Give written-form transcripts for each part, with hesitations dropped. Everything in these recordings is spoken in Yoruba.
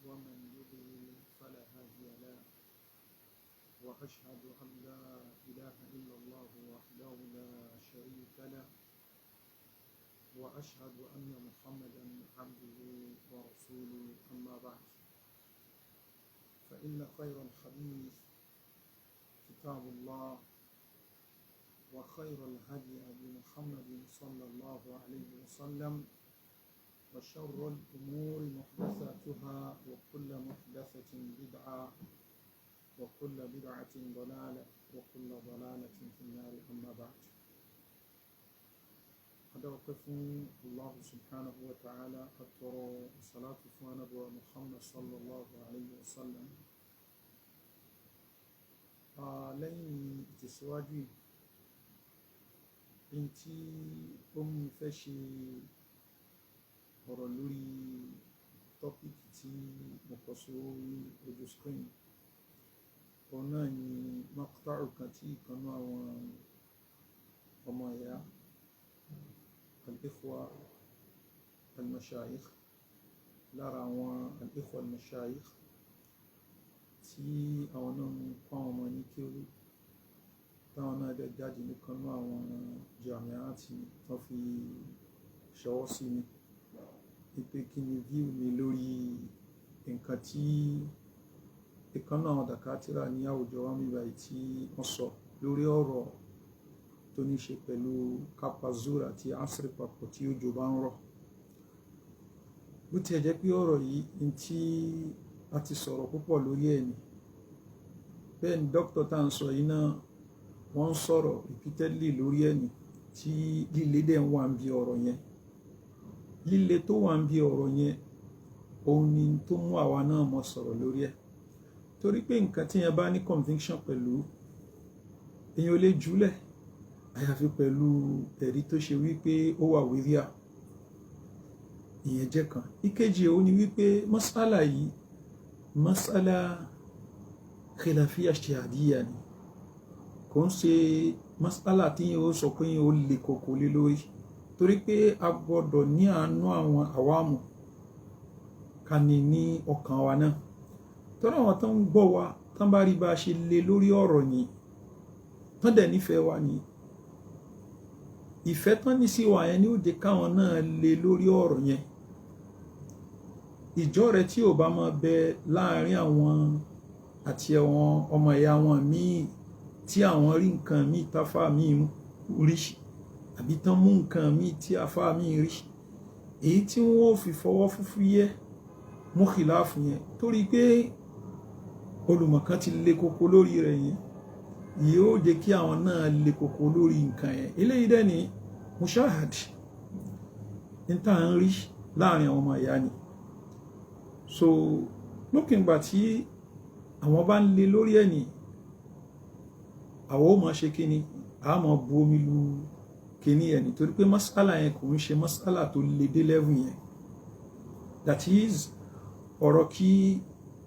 ومن يضلل فلا هادي له. وأشهد أن لا إله إلا الله وحده لا شريك له، وأشهد أن محمدا عبده ورسوله. أما بعد، فإن خير الحديث كتاب الله، وخير الهدي هدي محمد صلى الله عليه وسلم، وشر الأمور محدثاتها، وكل محدثة بدعة، وكل بدعة ضلالة، وكل ضلالة في النار. أما بعد، أدوقف الله سبحانه وتعالى، أترى صلاة فún محمد صلى الله عليه وسلم. Lẹ́yìn ìtẹ̀síwájú yìí tí ó mú mi fẹ́ ṣe ọ̀rọ̀ lórí topic tí mo kọ sórí ojú screen, òun náà ni maqta'u kan tí ìkan nínú àwọn ọmọ ìyá al-ikhwa al-mashayikh, lára àwọn al-ikhwa al-mashayikh tí àwọn náà ń kọ́ àwọn ọmọ ní kéwú, táwọn náà dẹ̀ jáde nìkan nínú àwọn jamiati, tó fi ṣọwọ́ sí mi wípé kí ni view mi lórí nǹkan tí ìkan nínú àwọn dàkátírà ní àwùjọ wa níbí báyìí tí wọ́n sọ lórí ọ̀rọ̀ tó ní ṣe pẹ̀lú ká pa zuhr àti asri papọ̀ tí òjò bá ń rọ̀. Bó tiẹ̀ jẹ́ pé ọ̀rọ̀ yìí ní tí a ti sọ̀rọ̀ púpọ̀ lórí ẹ̀ ni. Bẹ́ẹ̀ ni dókítà tá à ń sọ yìí náà, wọ́n ń sọ̀rọ̀ repeatedly lórí ẹ̀ ni, tí líle dẹ̀ ń wà ń bí ọ̀rọ̀ yẹn. Líle tó wà ń bí ọ̀rọ̀ yẹn, òun ni tó mú àwa náà mọ̀ sọ̀rọ̀ lórí ẹ̀, torí pé nǹkan tí yẹn bá ní conviction pẹ̀lú, èèyàn ò lè jùlẹ̀ àyàfi pẹ̀lú ẹ̀rí tó ṣe wípé ó wà wíríà. Ìyẹn jẹ́ kan. Ìkejì, òun ni wípé masala yìí, masala khilafiyya ijtihadiyya ni. Kò ń ṣe masala tí yẹn ó sọ pé yẹn ó lè koko lé lórí, torí pé a gbọ́dọ̀ ní àánú àwọn àwàmù ká ní ọkàn wa náà, torí àwọn tó ń gbọ́ wa, tán bá rí bá a ṣe lé lórí ọ̀rọ̀ yìí, tán dẹ̀ nífẹ̀ẹ́ wa ní ìfẹ́ tán ní sí wa yẹn ni ó jẹ́ káwọn náà lé lórí ọ̀rọ̀ yẹn. Ìjọ rẹ tí ò bá máa bẹ láàrin àwọn àti àwọn ọmọ ìyá wọn míì, tí àwọn rí nǹkan míì táfà míì rí, àbí tán mú nǹkan míì tí afá míì rí, èyí tí wọ́n fi fọwọ́ fúfú yẹ mú khìláàfù yẹn, torí pé olùmọ̀kan ti lé koko lórí rẹ̀ yẹn, yóò jẹ́ kí àwọn náà lé koko lórí nǹkan yẹn. Eléyìí dẹ́ ni mushahad ní tá à ń rí láàrin àwọn ọmọ ìyá ni. So lókè ìgbà tí àwọn bá ń lé lórí ẹ̀ ní, àwọn ó máa ṣe kíni, a máa bu omi lu kíní ẹ̀, nítorí pé masala yẹn kò ń ṣe masala tó le dé level yẹn. That is, ọ̀rọ̀ kí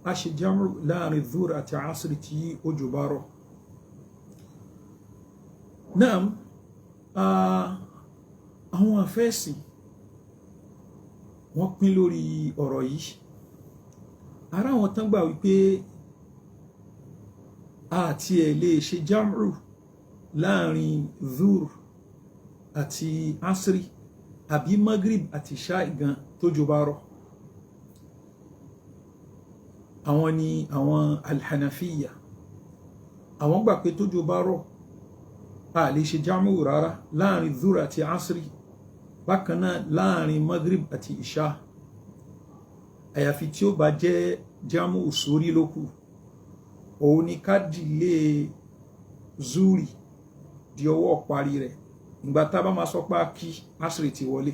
a ṣe jam'u láàrin dhuhr àti asri tí òjò bá rọ̀ náà, àwọn àfẹ́sìn wọ́n pín lórí ọ̀rọ̀ yìí. Ara àwọn tán gbà wípé àti ẹ̀ lè ṣe jam'u láàrin dhuhr àti asri, àbí maghrib àti ṣáì gan tójò bá rọ̀, àwọn ni àwọn alhanafiya. Àwọn gbà pé tójò bá rọ̀, a lè ṣe jam'u rárá láàrin dhuhr àti asri, bákan náà láàrin maghrib àti ìṣá, àyàfi tí ó bá jẹ́ jam'u sórí lókù. Òun ni ká dìlé zuri di ọwọ́ parí rẹ̀. Ìgbà tá a bá máa sọ pé kí asri ti wọlé,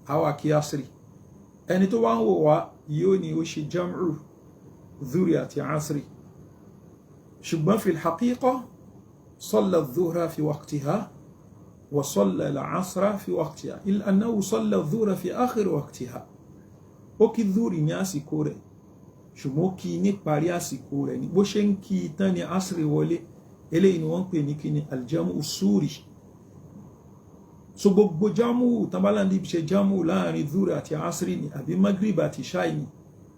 àwa kí asri. Ẹni tó wá ń wò wá yóò ní ó ṣe jam'u zuri àti asri, ṣùgbọ́n fil haqiqa salla dhuhra fi waqtiha wa salla al-asra fi waqtiha, illa annahu salla dhuhra fi akhir waqtiha. Ó kí zuri ní àsìkò rẹ̀, ṣùgbọ́n ó kí ní parí àsìkò rẹ̀ ní. Bó ṣe ń kí tán ni asri wọlé. Eléyìí ni wọ́n ń pè ní kíni? Aljamu suri. So gbogbo jamu tambalandi ṣe jamu láàrin zuri àti asri ni, àbí maghrib àti ṣáì ni.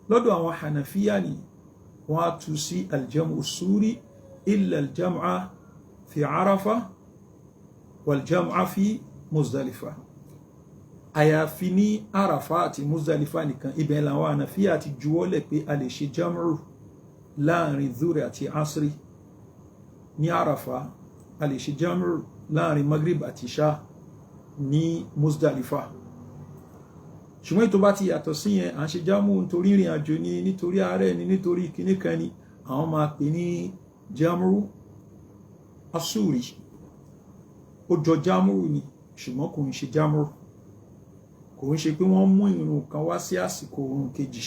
Lọ́dọ̀ àwọn Hanafiya ni wọ́n á tú sí aljamu suri illa aljam'a fi Arafa waljam'a fi Muzdalifa. Àyàfi ní Arafa àti Muzdalifa nìkan, ibẹ̀ làwọn Hanafiya ti juwọ́lẹ̀ pé a lè ṣe jam'u láàrin Dhuri àti Asri ní Arafa, a lè ṣe jam'u láàrin Maghrib àti Isha ní Muzdalifa. Ṣùgbọ́n ètò bá ti yàtọ̀ sí yẹn, à ń ṣe jámù nítorí ìrìn àjò ni, nítorí àárẹ̀ ni, nítorí kíní kan ni, àwọn máa pè ní jámù asúrì. Ó jọ jámù ni, ṣùgbọ́n kò ń ṣe jámù. Kò ń ṣe pé wọ́n mú ìrun kan wá sí àsìkò ìrun kejì,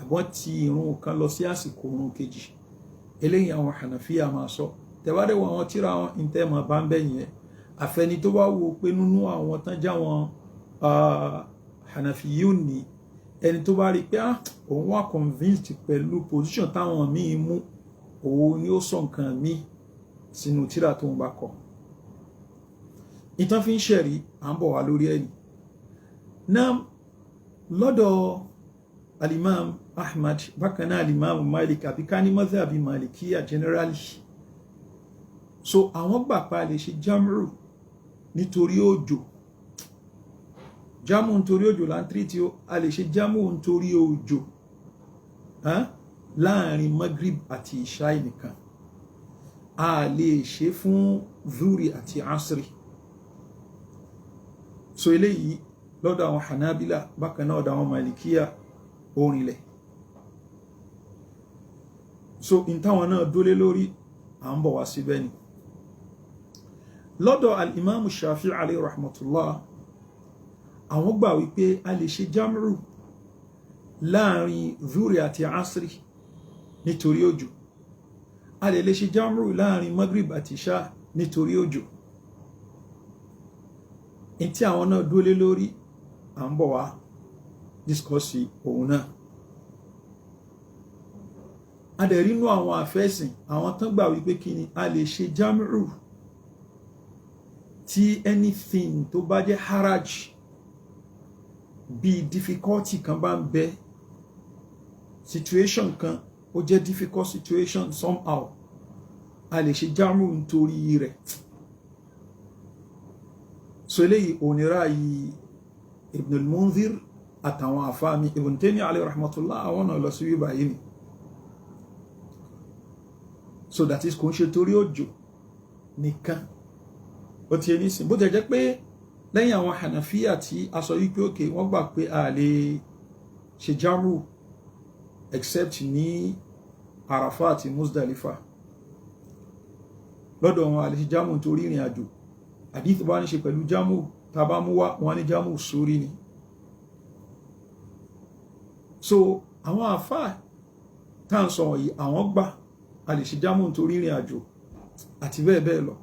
àbọ́n ti ìrun kan lọ sí àsìkò ìrun kejì. Eléyìí àwọn Hànàfíà máa sọ. Tẹ̀wádẹ́ wọn àwọn tíra wọn ìtẹ́mọ̀ bá ń bẹ̀yìn yẹn. Àfẹni tó bá wo pé nínú àwọn tán já wọn Hanafiyun ni, ẹni tó bá rí pé òun wà convinced pẹ̀lú position táwọn míì mú, òun ni ó sọ nǹkan míì sínú tírà tó ń bá kọ. Ìtàn fi ń ṣẹ̀rí, à ń bọ̀ wá lórí ẹni náà. Lọ́dọ̀ alimam Ahmad, bákan náà alimam Malik, àbí ká ní madhhabi Malikiya generally, so àwọn gbà pa lè ṣe jamru nítorí òjò. Jámù nítorí òjò là ń tírìtì ó. A lè ṣe jámù nítorí òjò láàrin Maghrib àti Ìṣáì nìkan. A lè ṣe fún Zuri àti Asri. So eléyìí lọ́dọ̀ àwọn Hanabila, bákan náà ọ̀dọ̀ àwọn Malikiya orinlẹ̀. So in táwọn náà dólé lórí, à ń bọ̀ wá síbẹ̀ ni. Lọ́dọ̀ al-Imam Shafi'i alayhi rahmatullah, àwọn gbà wípé a lè ṣe jamru láàrin Zuri àti Asri nítorí òjò. A lè ṣe jamru láàrin Maghrib àti Isha nítorí òjò. In tí àwọn náà dúró lé lórí, à ń bọ̀ wá discuss òun náà. A dẹ̀ rí inú àwọn àfẹ́sìn, àwọn tán gbà wípé kí ni, a lè ṣe jamru tí anything tó bá jẹ́ haraj, bí difficulty kan bá ń bẹ, situation kan ó jẹ́ difficult situation somehow, a lè ṣe jámù nítorí rẹ̀. So eléyìí òníra yìí Ibn al-Munzir àtàwọn àfáàmì Ibn Taymiyyah alayhi rahmatullah, àwọn náà lọ sí wíbà yìí ni. So that is, kò ń ṣe torí òjò nìkan. Ó ti ẹni sìn, bó ti jẹ́ pé lẹ́yìn àwọn Hànàfíà tí a sọ wípé òkè wọ́n gbà pé a lè ṣe jámù except ní Arafa àti Muzdalifa, lọ́dọ̀ wọn a lè ṣe jámù nítorí ìrìn àjò. Àdíthì bá ní ṣe pẹ̀lú jámù tá bá mú wá, wọn ní jámù sórí ni. So àwọn àfáà tá ń sọ yìí, àwọn gbà a lè ṣe jámù nítorí ìrìn àjò àti bẹ́ẹ̀ bẹ́ẹ̀ lọ.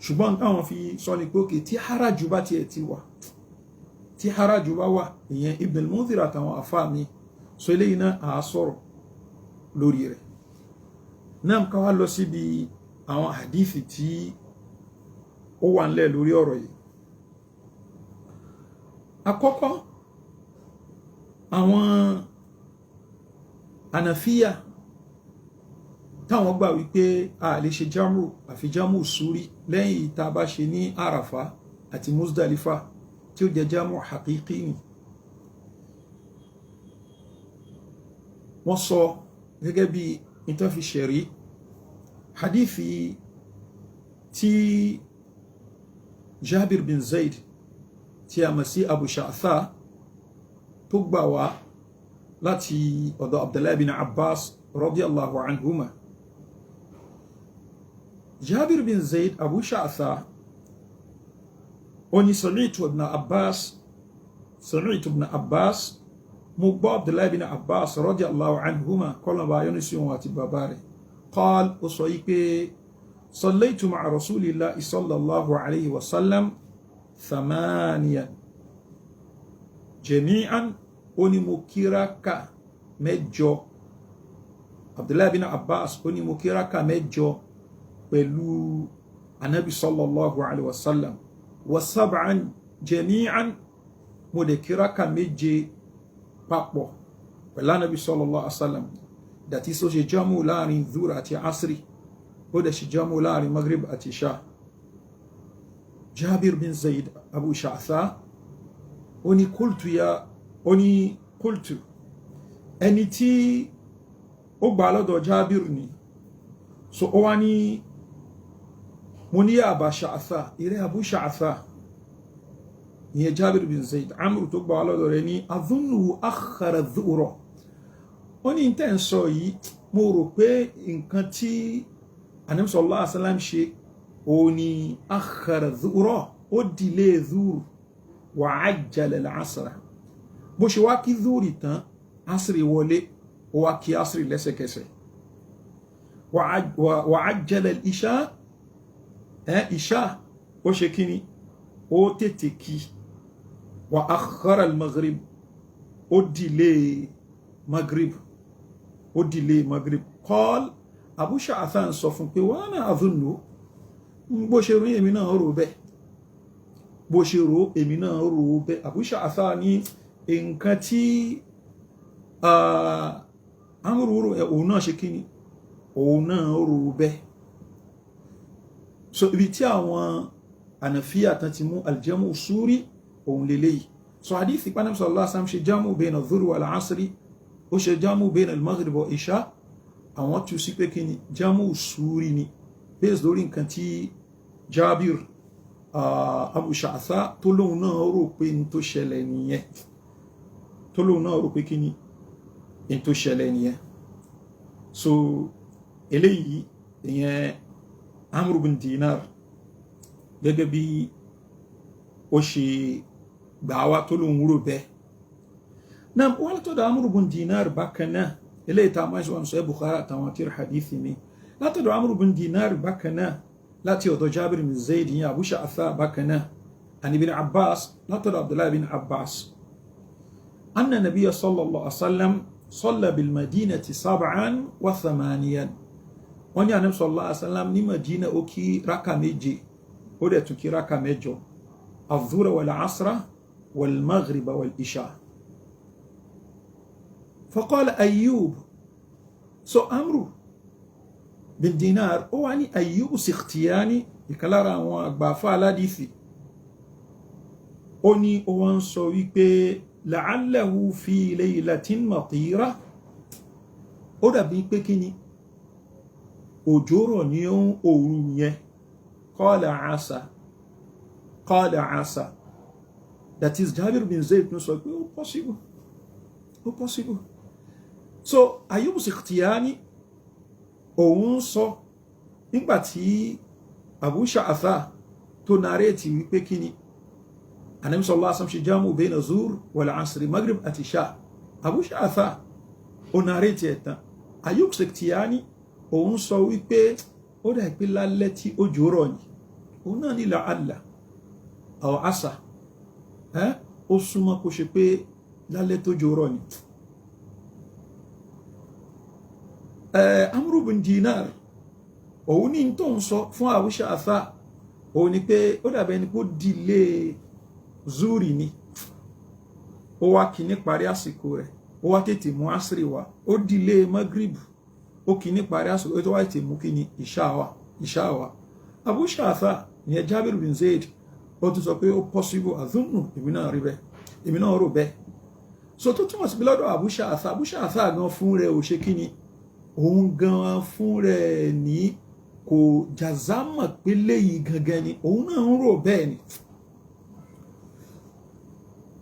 Ṣùgbọ́n táwọn fi sọ ni pé òkè tí haraju bá tiẹ̀ ti wà, tí haraju bá wà, ìyẹn Ibn al-Mundhir àtàwọn àfáà mi. So eléyìí náà à á sọ̀rọ̀ lórí rẹ̀ náà. Ká wá lọ síbi àwọn àdífì tí ó wà nílẹ̀ lórí ọ̀rọ̀ yìí. Àkọ́kọ́, àwọn Hànàfíyà táwọn gbà wípé a lè ṣe jámù àfi jámù súrí lẹ́yìn tá a bá ṣe ní Àràfá àti Muzdalifa, tí ó jẹ́ jámù hakiki ni, wọ́n sọ gẹ́gẹ́ bí ìtàn fi ṣẹ̀rí hadithi tí Jabir bin Zaid tí a mọ̀ sí Abu Sha'tha tó gbà wá láti ọ̀dọ̀ Abdullahi bin Abbas radiyallahu anhuma. Jabir bin Zaid Abu Sha'tha ó ní sami'tu ibn Abbas, mo gbọ́ Abdullahi bin Abbas radiyallahu anhuma, kọ́lọ̀ bá yọ́nú sí wọn àti bàbá rẹ̀, qal, ó sọ yí pé sallaytu ma'a rasulillahi sallallahu alayhi wa sallam thamaniyan jami'an. Ó ní mo kíraka 8. Abdullahi bin Abbas ó ní mo kíraka 8 pẹ̀lú anabi sallallahu alayhi wa sallam, wa sab'an jami'an, mo lè kíraka 7. Papọ̀ pẹ̀lú Ànábì sallallahu alaihi wasallam, that is, ó ṣe jamu láàrin dhuhr àti asri, ó dẹ̀ ṣe jamu láàrin maghrib àti isha. Jabir bin Zaid Abu Sha'tha ó ní qultu ya, ó ní qultu, ẹni tí ó gbà lọ́dọ̀ Jabir ni. So ó wá ní, mo ní, ya Aba Sha'tha, ìrẹ́ Abu Sha'tha, ìyẹn Jabir bin Zaid, Amru tó gbà lọ́dọ̀ rẹ̀ ní, adhunnu akhara dhuhra. Ó ní tẹ́ ń sọ yìí, mo rò pé nǹkan tí Ànábì sallallahu alaihi wasallam ṣe, ó ní akhara dhuhra, ó dìlé dhuhr, wa ajjala al-asra. Bó ṣe wá kí dhuhri tán, asri wọlé, ó wá kí asri lẹ́sẹ̀kẹsẹ̀. Wa ajjala al-isha, ìṣá ó ṣe kíni, ó tètè kí. Wa akhara al-maghrib, ó dìlé maghrib, ó dìlé maghrib. Qal, Abu Sha'than sọ fún pé wa ana adhunnu, bó ṣe rí èmi náà rò bẹ́ẹ̀, bó ṣe rò èmi náà rò bẹ́ẹ̀. Abu Sha'than ní nǹkan tí amúrúurú òun náà ṣe kíni, òun náà rò bẹ́ẹ̀. So ibi tí àwọn Hanafiya tán ti mú aljamu suri, òun lélẹ́yìí. So hadithi panabi sallallahu alaihi wasallam ṣe jamu bayna dhuri wal asri, ó ṣe jamu bayna al-maghrib wa isha, àwọn tú sí pé kíni, jamu suri ni, based lórí nǹkan tí Jabir Abu Sha'tha tó lóun náà rò pé n tó ṣẹlẹ̀ nìyẹn, tó lóun náà rò pé kíni, n tó ṣẹlẹ̀ nìyẹn. So eléyìí, ìyẹn Amr bin Dinar, gẹ́gẹ́ bí ó ṣe gbà wá tó lóun rò bẹ́ẹ̀ náà, wọ́n látọ̀dọ̀ Amr bin Dinar bákan náà. Eléyìí tá a máa ń sọ Bukhari àtàwọn tíra hadithi mi, látọ̀dọ̀ Amr bin Dinar bákan náà, láti ọ̀dọ̀ Jabir bin Zayd, yẹn Abu Sha'tha bákan náà, àni bin Abbas, látọ̀dọ̀ Abdullahi bin Abbas, anna nabiyya sallallahu alaihi wasallam salla bil madinati sab'an wa thamaniyan. Wọ́n ní Ànábì sallallahu alaihi wasallam ní Madina, ó kí rákà 7, ó dẹ̀ tún kí rákà 8, adh-dhuhra wal asra wal maghriba wal isha. Faqala Ayyub, so Amru bin Dinar ó wá ní Ayyub Sikhtiyani, ìkan lára àwọn àgbàfà aládìsí, ó ní ó wá ń sọ wípé la'allahu fi laylatin matira, ó dàbí pé kí ni, òjò rọ̀ ní òru yẹn. Qala asa, qala asa, that is Jabir bin Zayd tún sọ pé ó possible, ó possible. So Ayyub Sikhtiyani òun sọ nígbàtí Abu Sha'tha tó narrate wípé kí ni, Ànábì sallallahu alaihi wasallam ṣe jamu bayna zuhr wal asri, maghrib àti isha, Abu Sha'tha ó narrate ẹ̀ tán, Ayyub Sikhtiyani òun sọ wípé ó dà pé lálẹ́ tí òjò rọ̀ ni. Òun náà ní la'alla aw asa, ó súnmọ́ kó ṣe pé lálẹ́ tó jò rọ̀ ni. Amru bin Dinar òun ní tó ń sọ fún Abu Sha'tha, òun ni pé ó dàbẹ̀ ni kó dìlé zuri ni, ó wá kí ní parí àsìkò rẹ̀, ó wá tètè mú asiri wá, ó dìlé magrib, ó kí ní parí àsìkò, ó tó wá tètè mú kí ní ìṣá wá, ìṣá wá. Abu Sha'tha, ìyẹn Jabir bin Zaid, ó tún sọ pé ó possible, àdúnnù èmi náà rí bẹ́ẹ̀, èmi náà rò bẹ́ẹ̀. So tó túmọ̀ sí pé lọ́dọ̀ Abu Sha'tha, Abu Sha'tha gan fún rẹ̀ ò ṣe kí ni, òun gan fún rẹ̀ ní kò jàzámọ̀ pé léyìí gangan ni, òun náà ń rò bẹ́ẹ̀ ni.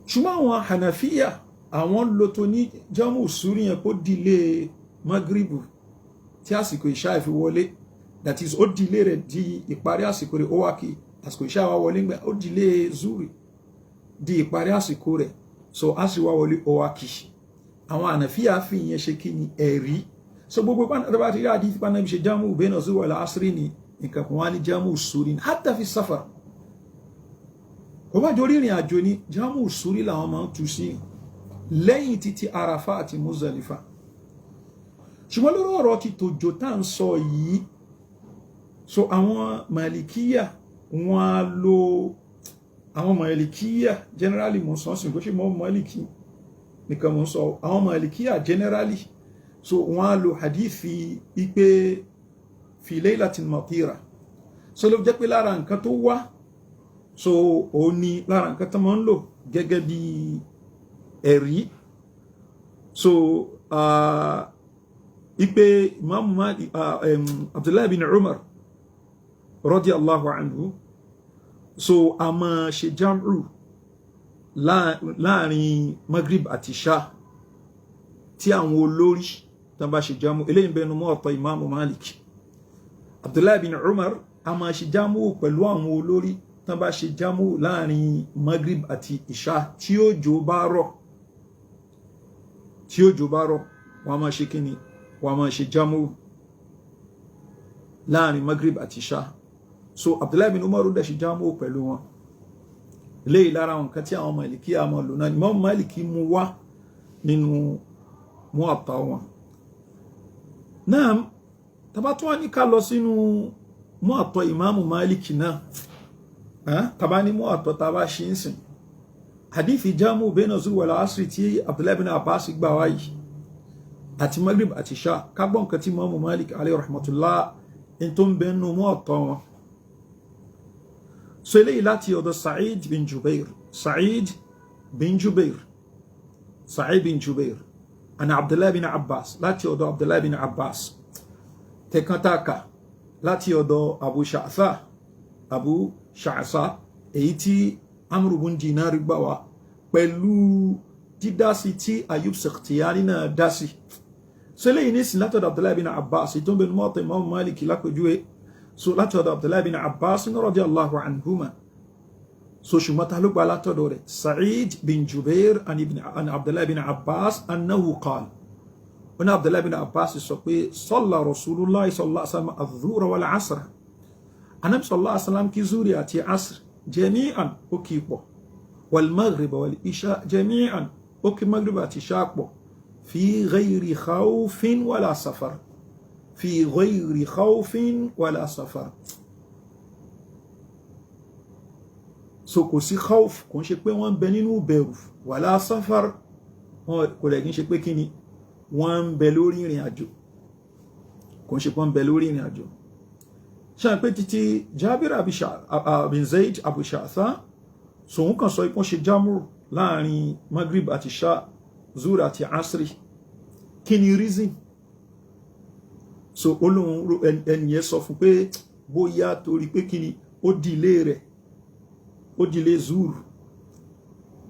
Ṣùgbọ́n àwọn Hanafiya, àwọn lo tó ní jamu suri yẹn, kó dìlé magribu tí àsìkò ìṣá ìfi wọlé, that is, ó dìlé rẹ̀ di ìparí àsìkò rẹ̀, ó wá kí àsìkò ìṣá wa wọlé ńgbà, ó dìlé zuri di ìparí àsìkò rẹ̀, so a sì wá wọlé, ó wá kí. Àwọn Hanafiya fi ìyẹn ṣe kí ni, ẹ̀rí. So gbogbo pàtàkì bá ti rí àdìsí pa náà ṣe jamu bayna zuhr wal asri ni nǹkan kan wá ní jamu suri ni, hatta fi safar, kò bá jọ rìnrìn àjò ní, jamu suri làwọn máa ń tu sí lẹ́yìn títí Arafa àti Muzdalifa. Ṣùgbọ́n lórí ọ̀rọ̀ ti tòjò tá à ń sọ yìí, so àwọn Malikiya wọn á lo, àwọn Malikiya generally, mo sọ sí kó ṣe mọ́ Maliki nìkan mò ń sọ, àwọn Malikiya generally. So wọ́n á lo hadithi ipe fi laylatin matira. So ló jẹ́ pé lára nǹkan tó wá, so òun ni lára nǹkan tó máa ń lò gẹ́gẹ́ bí ẹ̀rí. So ipe Imam Malik, Abdullahi bin Umar radiyallahu anhu, so a máa ṣe jam'u láàrin Maghrib àti Isha tí àwọn olórí tán bá ṣe jam'u. Eléyìí bẹnu Muwatta Imam Malik. Abdullahi bin Umar a máa ṣe jam'u pẹ̀lú àwọn olórí tán bá ṣe jam'u láàrin Maghrib àti Isha tí òjò bá rọ̀. Tí òjò bá rọ̀, wọ́n máa ṣe kíni? Wọ́n máa ṣe jam'u láàrin Maghrib àti Isha. So Abdullahi bin Umar dẹ̀ ṣe jam'u pẹ̀lú wọn. Léyìí lára àwọn nǹkan tí àwọn Màlìkí àmọ́ lò náà. Imam Málìkì mú wá nínú Muwatta wọn náà. Tàbá tó wá ní ká lọ sínú Muwatta Ìmáàmù Málìkì náà, tàbá ní Muwatta, tàbá ṣe ń sìn hadithi jamu bayna zuhr wal asri tí Abdullahi bin Abbas gbà wá yìí àti Maghrib àti Isha, kágbọ́n nǹkan tí Ìmáàmù Málìkì alayhi rahmatullah in tó ń bẹ nínú Muwatta wọn. So eléyìí láti ọ̀dọ̀ Sa'id bin Jubair, Sa'id bin Jubair, Sa'id bin Jubair ana Abdullahi bin Abbas, láti ọ̀dọ̀ Abdullahi bin Abbas tẹkantaka, láti ọ̀dọ̀ Abu Sha'tha, Abu Sha'sa, èyí tí Amru bun Dinar gbà wá pẹ̀lú dídásí tí Ayub Sakhtiyani náà dásí. So eléyìí nísìn látọ̀dọ̀ Abdullahi bin Abbas tó ń bẹ Muwatta Imam Malik lápèjúwe. So láti ọ̀dọ̀ Abdullahi bin Abbas radiyallahu anhuma. So ṣùgbọ́n ta ló gba látọ̀dọ̀ rẹ̀? Sa'id bin Jubair an Abdullahi bin Abbas annahu qala, wọn Abdullahi bin Abbas sọ pé salla Rasulullah sallallahu alaihi wasallam adh-dhuhra wal asra, Anabi sallallahu alaihi wasallam kí zuri àti asr jami'an, ó kì í pọ̀, wal maghrib wal isha jami'an, ó kí maghrib àti isha pọ̀, fi ghayri khawfin wala safar, fi ghayri khawfin wala safar. So kò sí khawf, kò ń ṣe pé wọ́n ń bẹ nínú bẹ̀rù, wala safar, wọn kò lè kí ń ṣe pé kí ni wọ́n ń bẹ lórí ìrìn àjò, kò ń ṣe pé wọ́n ń bẹ lórí ìrìn àjò. Ṣe pé títí Jabir bin Zaid Abu Sha'tha, sòun kan sọ ipọ́n ṣe jámù láàrin Maghrib àti Isha, Zuhr àti Asri, kí ni reason? So olóhun ẹnìyẹn sọ fún pé bóyá torí pé kí ni ó dìlé rẹ̀, ó dìlé Zuhr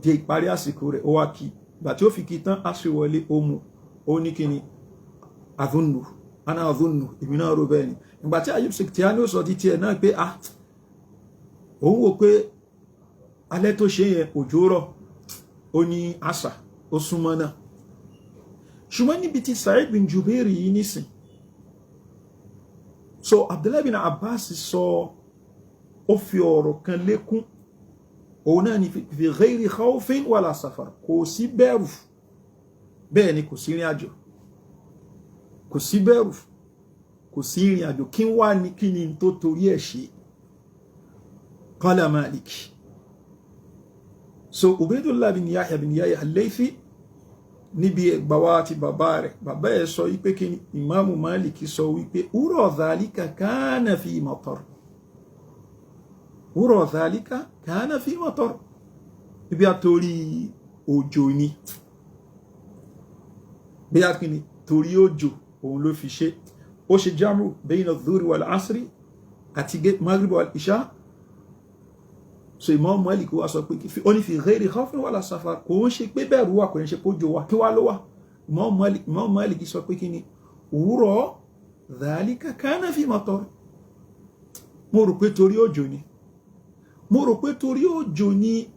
di ìparí àsìkò rẹ̀, ó wá kí. Gbà tí ó fi kí tán, Asri wọlé, ó mú, ó ní kí ni adhunnu, ana adhunnu, èmi náà rò bẹ́ẹ̀ ni. Ìgbà tí Ayub Sikhtiyani ó sọ ti tiẹ̀ náà pé ah, òun wò pé alẹ́ tó ṣe yẹn òjò rọ̀, ó ní àṣà ó súnmọ́ náà. Ṣùgbọ́n níbi tí Sa'id bin Jubair yìí nísìn, so Abdullahi bin Abbas sọ, ó fi ọ̀rọ̀ kan lékún, òun náà ni fi ghayri khawfin wala safar, kò sí bẹ̀rù, bẹ́ẹ̀ ni kò sí ìrìn àjò, kò sí bẹ̀rù, kò sí ìrìn àjò. Kí wá ní kí ni tó torí ẹ̀ ṣe? Qala Malik. So Ubaydullah bin Yahya bin Yahya al-Laythi, níbi ẹgbàwá ti bàbá rẹ̀, bàbá ẹ̀ sọ wípé kí ni Ìmáàmù Malik sọ wípé ura dhalika kana fi matar, ura dhalika kana fi matar, ibi àtorí òjò ni, bí a kí ni torí òjò òun ló fi ṣe. Ó ṣe jámù bayna dhuri wal asri àti maghrib wal isha. So Imam Malik wá sọ pé ó ní fi ghairi khawfin wala safar, kò ń ṣe pé bẹ̀rù wà, kò ń ṣe pé òjò wà, kí wá ló wà? Imam Malik sọ pé kí ni ura dhalika kana fi matar, mo rò pé torí òjò ni, mo rò pé torí òjò ni.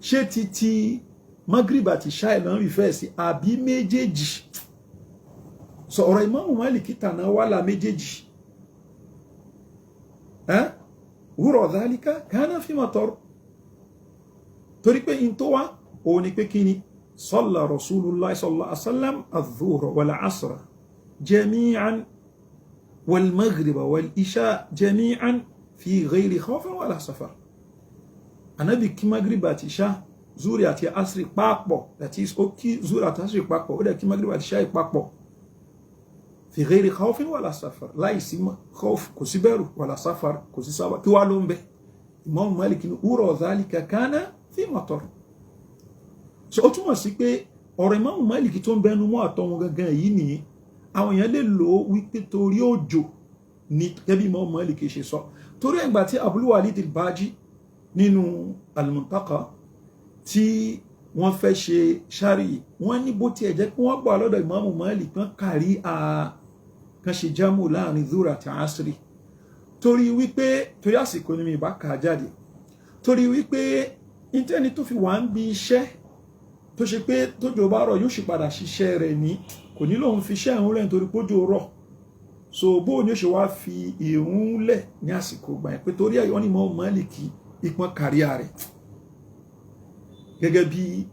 Ṣé títí Maghrib àti ṣáì lọ́n rí fẹ́ sí àbí méjèèjì? Sọ̀rọ̀ Imam Malik tàná wàhálà méjèèjì. Ura dhalika kana fi matar, torí pé in tó wá òun ni pé kí ni salla Rasulullah sallallahu alaihi wasallam adh-dhuhra wal asra jami'an wal maghriba wal isha jami'an fi ghayri khawfin wala safar. Anabi kí Maghrib àti isha. Zuri àti asri papọ̀, that is, ó kí zuri àti asri papọ̀, ó dẹ̀ kí magrib àti ṣáì papọ̀, fi ghairi khawfin wala safar, láìsí khawf, kò sí bẹ̀rù, wala safar, kò sí sábà. Kí wá ló ń bẹ? Imam Malik ní ura dhalika kana fi matar. So ó túmọ̀ sí pé ọ̀rọ̀ Imam Malik tó ń bẹnu mọ́ àtọ̀ wọn gangan yìí nìyí, àwọn èèyàn lè lò ó wípé torí òjò ní gẹ́bí Imam Malik ṣe sọ. Torí ẹ̀gbà tí Abul Walid al-Baji nínú al-Muntaqa tí wọ́n fẹ́ ṣe ṣáàrì, wọ́n ní bó tiẹ̀ jẹ́ pé wọ́n gbà lọ́dọ̀ Imam Malik kan kárí a kan ṣe jámù láàrin zura àti asiri, torí wípé torí àsìkò ni mi ìbá kà á jáde, torí wípé ìtẹ́ni tó fi wà ń bi iṣẹ́ tó ṣe pé tójò bá rọ̀, yóò sì padà ṣiṣẹ́ rẹ̀, ní kò ní lóun fi iṣẹ́ ìhun lẹ̀ nítorí pójò rọ̀. So bó ni ó ṣe wá fi ìhun lẹ̀ ní àsìkò gbà yẹn, pé torí ẹ̀ wọ́n ní Imam Málíkì ìpọ́n kàríà rẹ̀ gẹ́gẹ́ bí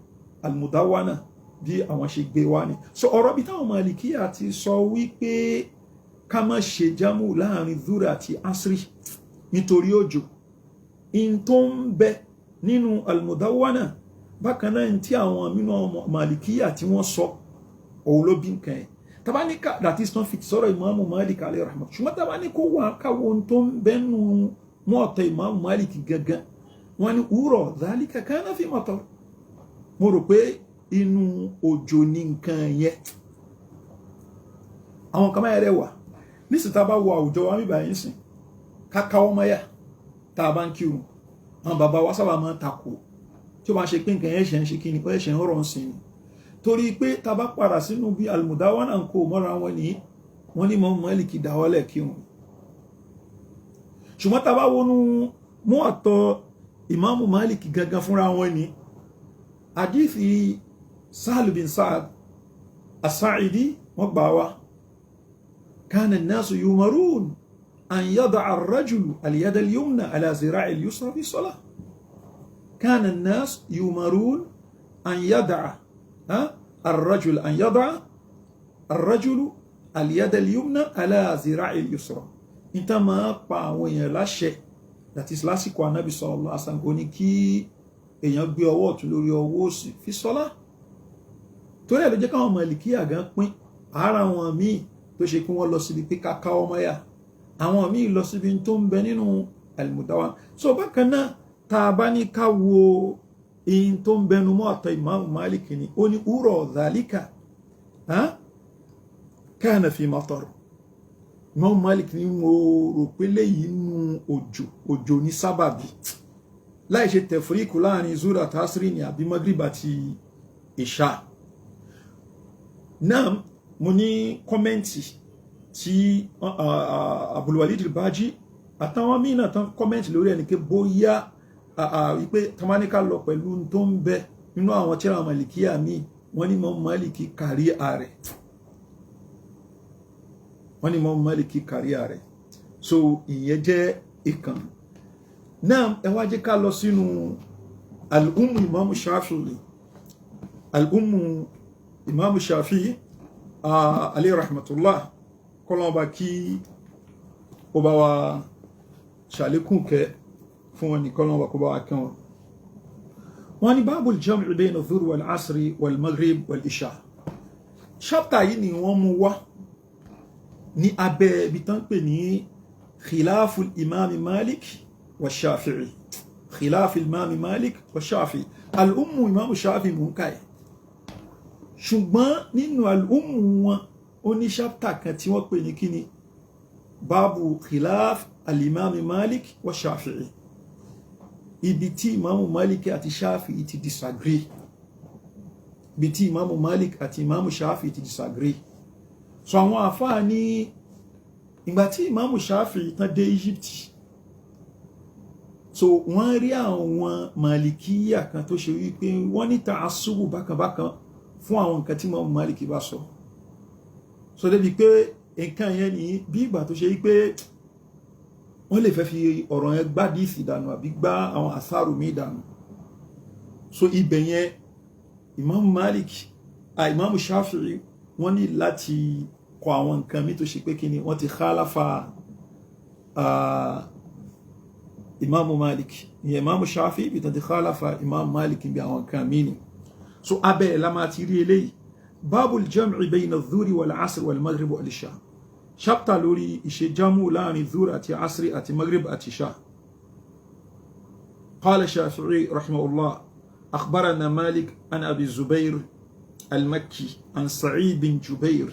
Al-Mudawana bí àwọn ṣe gbé wá ni. So ọ̀rọ̀ bí táwọn Màlìkíyà ti sọ wípé ká má ṣe jámù láàrin zura àti asri nítorí òjò, in tó ń bẹ nínú Al-Mudawana, bákan náà tí àwọn mínú Màlìkíyà tí wọ́n sọ, òun ló bí nǹkan ẹ̀ tabaníkà, that is not fit sọ̀rọ̀ Ìmáàmù Malik alayhi rahmat. Ṣùgbọ́n tabaníkó wà káwọn ohun tó ń bẹ́nu mọ́ọ̀tọ̀ Ìmáàmù Malik gangan, wọ́n ní ura dhalika kana fi matar, mo rò pé inú òjò ní nǹkan yẹn. Àwọn kan máa rẹ̀ wà nísìnyí, tá a bá wo àwùjọ wa bíbá yín sìn, kákáwọ́ mọ́yà tá a bá ń kírun, àwọn bàbá wa sábà máa ń takò tí ó bá ń ṣe pé nǹkan yẹn ṣe ń ṣe kí ni, ó ṣe ń rọ̀ ń sìn ni. Torí pé tá a bá padà sínú bí Al-Mudawana ń kó mọ́ra wọn ní, wọ́n ní Imam Málíkì dáwọ́lẹ̀ kírun. Ṣùgbọ́n tá a bá wọnú mú àtọ Ìmáàmù Málíkì gangan fúnra wọn ní, àdífi Sahl bin Sa'd as-Sa'idi wọ́n gbà wá, kana an-nasu yumarun an yada'a ar-rajulu al-yada al-yumna ala zira'i al-yusra fi salah. Kana an-nas yumarun an yada'a الرجل أن يضع الرجل اليد اليمنى على ذراع اليسرى. Ìta máa pa àwọn èèyàn láṣẹ, that is, lásìkò Anábì sallallahu alaihi wasallam, ó ní kí èèyàn gbé ọwọ́ ọ̀tún lórí ọwọ́ òsì fi sọ́lá. Torí ẹ̀ ló jẹ́ káwọn Màlìkíyà gan pín ara wọn míì tó ṣe kí wọ́n lọ síbi pé káká ọmọ yá, àwọn míì lọ síbi tó ń bẹ nínú Al-Mudawana. So bákan náà, tá a bá ní ká wo in tó ń bẹnu mọ́ àtọ Ìmáàmù Málìkì ni, ó ní ura dhalika kana fi matar. Imam Malik ní mo rò pé léyìí nú òjò, òjò ní sábàbí, láì ṣe tẹ̀fríkù láàrin zura tasiri ní àbí magrib àti ìṣà náà. Mo ní comment tí Abul Walid al-Baji àtàwọn míì náà tán comment lórí ẹni pé bóyá wípé tamanika lọ pẹ̀lú tó ń bẹ nínú àwọn tírà Malikiya míì, wọ́n ní Imam Maliki kárí ààrẹ, wọ́n ní Imam Maliki kárí ààrẹ. So ìyẹn jẹ́ ìkan náà. Ẹ wá jẹ́ ká lọ sínú al-Ummu Imam Shafi'i, al-Ummu Imam Shafi'i alayhi rahmatullah, kọ́lọ́mọba kí ó bá wa ṣàlékún kẹ́ fún wọn ní, kọ́lọ́mọba kó bá wa kẹ́ wọn. Wọ́n ní babul jam'i bayna adh-dhuhr wal-asri wal-maghrib wal-isha. Chapter yìí ni wọ́n mú wá ní abẹ́ ibi tán pè ní khilaful imam Malik wa Shafi'i, khilaful imam Malik wa Shafi'i. Al-Ummu Imam Shafi'i mú káyì, ṣùgbọ́n nínú al-Ummu wọn, ó ní chapter kan tí wọ́n pè ní kíni, báàbù khilaf al-imam Malik wa Shafi'i, ibi tí Imam Malik àti Shafi'i ti disagree, ibi tí Imam Malik àti Imam Shafi'i ti disagree. So àwọn àfáà ní ìgbà tí Imam Shafi'i tán dé Egypt, so wọ́n rí àwọn Malikiya kan tó ṣe wípé wọ́n ní ta'assubu bákanbákan fún àwọn nǹkan tí Imam Malik bá sọ. So débi pé nǹkan yẹn ní bí ìgbà tó ṣe wípé wọ́n lè fẹ́ fi ọ̀rọ̀ yẹn gbá díìsì dànù àbí gbá àwọn àsáàrù míì dànù. So ibẹ̀ yẹn, Imam Malik, Imam Shafi'i, wọ́n ní láti kọ àwọn nǹkan mi tó ṣe pé kí ni, wọ́n ti khalafa. Imam Malik. Ìyẹn Imam Shafi'i ibi tán ti khalafa Imam Malik bí àwọn kan mí ni. So abẹ́ ẹ̀ la máa ti rí eléyìí. Babul jam'i bayna adh-dhuri wal asr wal maghrib wal isha. Chapter lórí ìṣe jamu láàrin dhur àti asri àti maghrib àti isha. Qala Shafi'i rahimahullah, akhbarana Malik an Abi Zubair al-Makki an Sa'id bin Jubair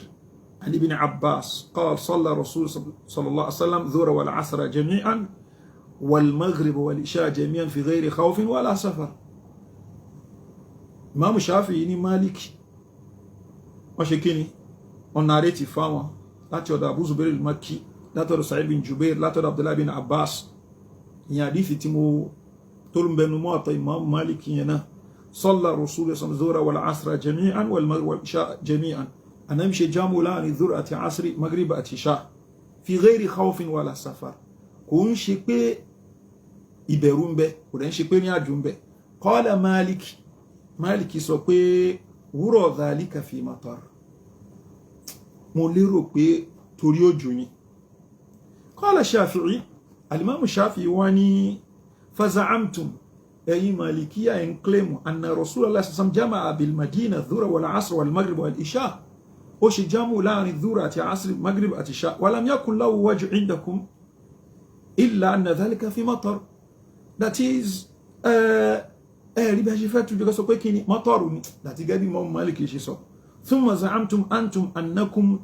عن ابن عباس قال صلى رسول صلى الله عليه وسلم ذور والعصر جميعا والمغرب والعشاء جميعا في غير خوف ولا سفر. Imam Shafi'i ní Malik wọ́n ṣe kíni, wọ́n nàrètì fáwọn láti ọ̀dọ̀ Abu Zubair al-Makki, látọ̀dọ̀ Sa'id bin Jubair, látọ̀dọ̀ Abdullah bin Abbas. Ìyẹn àdífì tí mo tó ń bẹnu mọ́ àtọ̀ Imam Malik yẹn náà. صلى رسول صلى الظهر والعصر جميعا والمغرب والعشاء جميعا. Ànábì ṣe jámù láàrin dhuhr àti asri, maghrib àti isha, fi ghairi khawfin wala safar. Kò ń ṣe pé ìbẹ̀rù ń bẹ, kò dẹ̀ ń ṣe pé ní àjò ń bẹ. Qala Malik, Malik sọ pé wúrọ̀ dhalika fi matar, mo lérò pé torí òjò ni. Qala Shafi'i, alimamu Shafi'i wá ní faza'amtum, ẹ̀yin malikiya ń kílẹ̀mù anna Rasulullah sallam jama'a bil madina dhura wal asr wal maghrib wal isha, ó ṣe jámù láàrin dhura àti asr, maghrib àti isha, walam yakun lahu wajhu indakum illa anna dhalika fi matar. That is, ẹ̀rí bí a ṣe fẹ́ tún jẹ́ sọ pé kí ni mọ́tọ̀rù ni láti gẹ́gẹ́ bí Imam Malik ṣe sọ. Thumma za'amtum antum annakum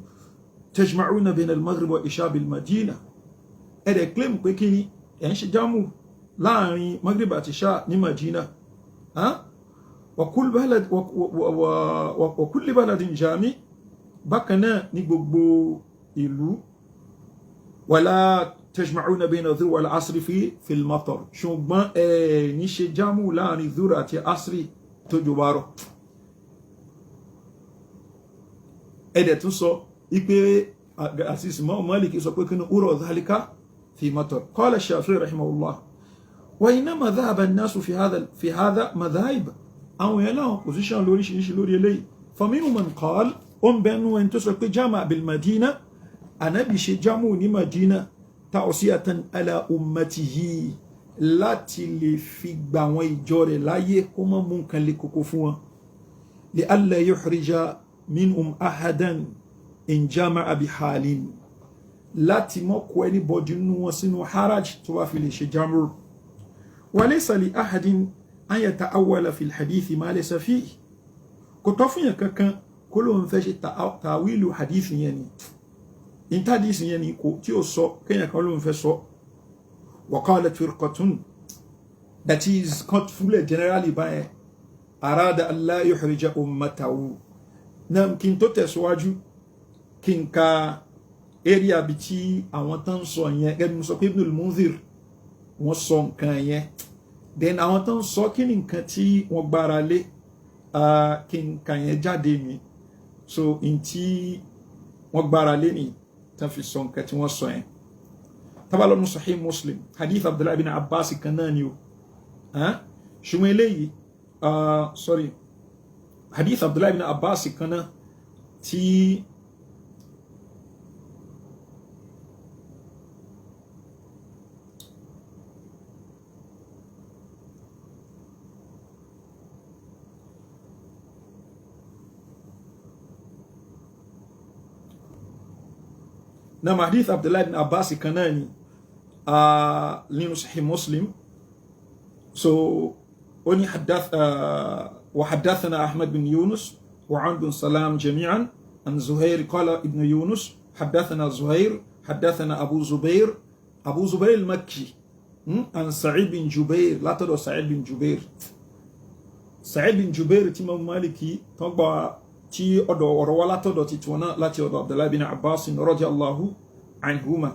tajma'una bayna al-maghrib wa isha bil madina. Ẹ̀rẹ̀ claim pé kí ni ẹ̀ ń ṣe jámù láàrin maghrib àti isha ní Madina. Wa kulli baladin jami, bákan náà ní gbogbo ìlú. Wala tajma'una bayna dhuhr wal asri fi al-matar, ṣùgbọ́n ẹ̀ ní ṣe jámù láàrin dhuhr àti asri tó jò bá rọ̀. Ẹ̀dẹ̀ tún sọ ipé àti Imam Malik sọ pé kí ni ura dhalika fi matar. Qala Shafi'i rahimahullah, wa innama dhahaba an-nasu fi hadha madhahib. Àwọn èèyàn láwọn position lóríṣiríṣi lórí eléyìí. Faminhum man qala, ó ń bẹnu ẹni tó sọ pé jama bil Madina, Ànábì ṣe jámù ní Madina ta'siyatan ala ummatihi, láti lè fi gbà àwọn ìjọ rẹ̀ láyé kó má mú nǹkan lè kókó fún wọn. Li alla yuhrija minhum ahadan in jama'a bi halin, láti mọ́ kó anybody nínú wọn sínú haraj tó bá fi lè ṣe jámù. Wa laysa li ahadin an yata'awwala fil hadithi ma laysa fihi. Kò tọ́ fún yẹn kankan kó lóun fẹ́ ṣe tàwílù hadith yẹn ni, intadisi yẹn ni kò tí ó sọ kéèyàn kan lóun fẹ́ sọ. Wa qalat firqatun, that is kan fúlẹ̀ generally báyẹn, arada alla yuhrija ummatahu. Náà kí n tó tẹ̀síwájú, kí n ka area bí tí àwọn tán ń sọ yẹn, gẹ́gẹ́ bí mo sọ pé Ibnul Munzir wọ́n sọ nǹkan yẹn, then àwọn tán ń sọ kí ni nǹkan tí wọ́n gbára lé, kí n ka yẹn jáde ni. So n tí wọ́n gbára lé ni tán fi sọ nǹkan tí wọ́n sọ yẹn. Tabalọ́nu Sahih Muslim, hadith Abdullahi bin Abbas kan náà ni o, ṣùgbọ́n eléyìí, sorry, hadith Abdullahi bin Abbas kan náà tí na hadith Abdullahi bin Abbas kan náà ni nínú Sahih Muslim. So ó ní wa haddathana Ahmad bin Yunus wa Amr bin Salam jami'an an Zuhair, qala ibn Yunus haddathana Zuhair haddathana Abu Zubair, Abu Zubair al-Makki, an Sa'id bin Jubair, látọ̀dọ̀ Sa'id bin Jubair, Sa'id bin Jubair tí Imam Maliki tán gba tí ọ̀dọ̀ ọ̀rọ̀ wá látọ̀dọ̀ ti tiwọn náà láti ọ̀dọ̀ Abdullahi bin Abbas radiyallahu anhuma.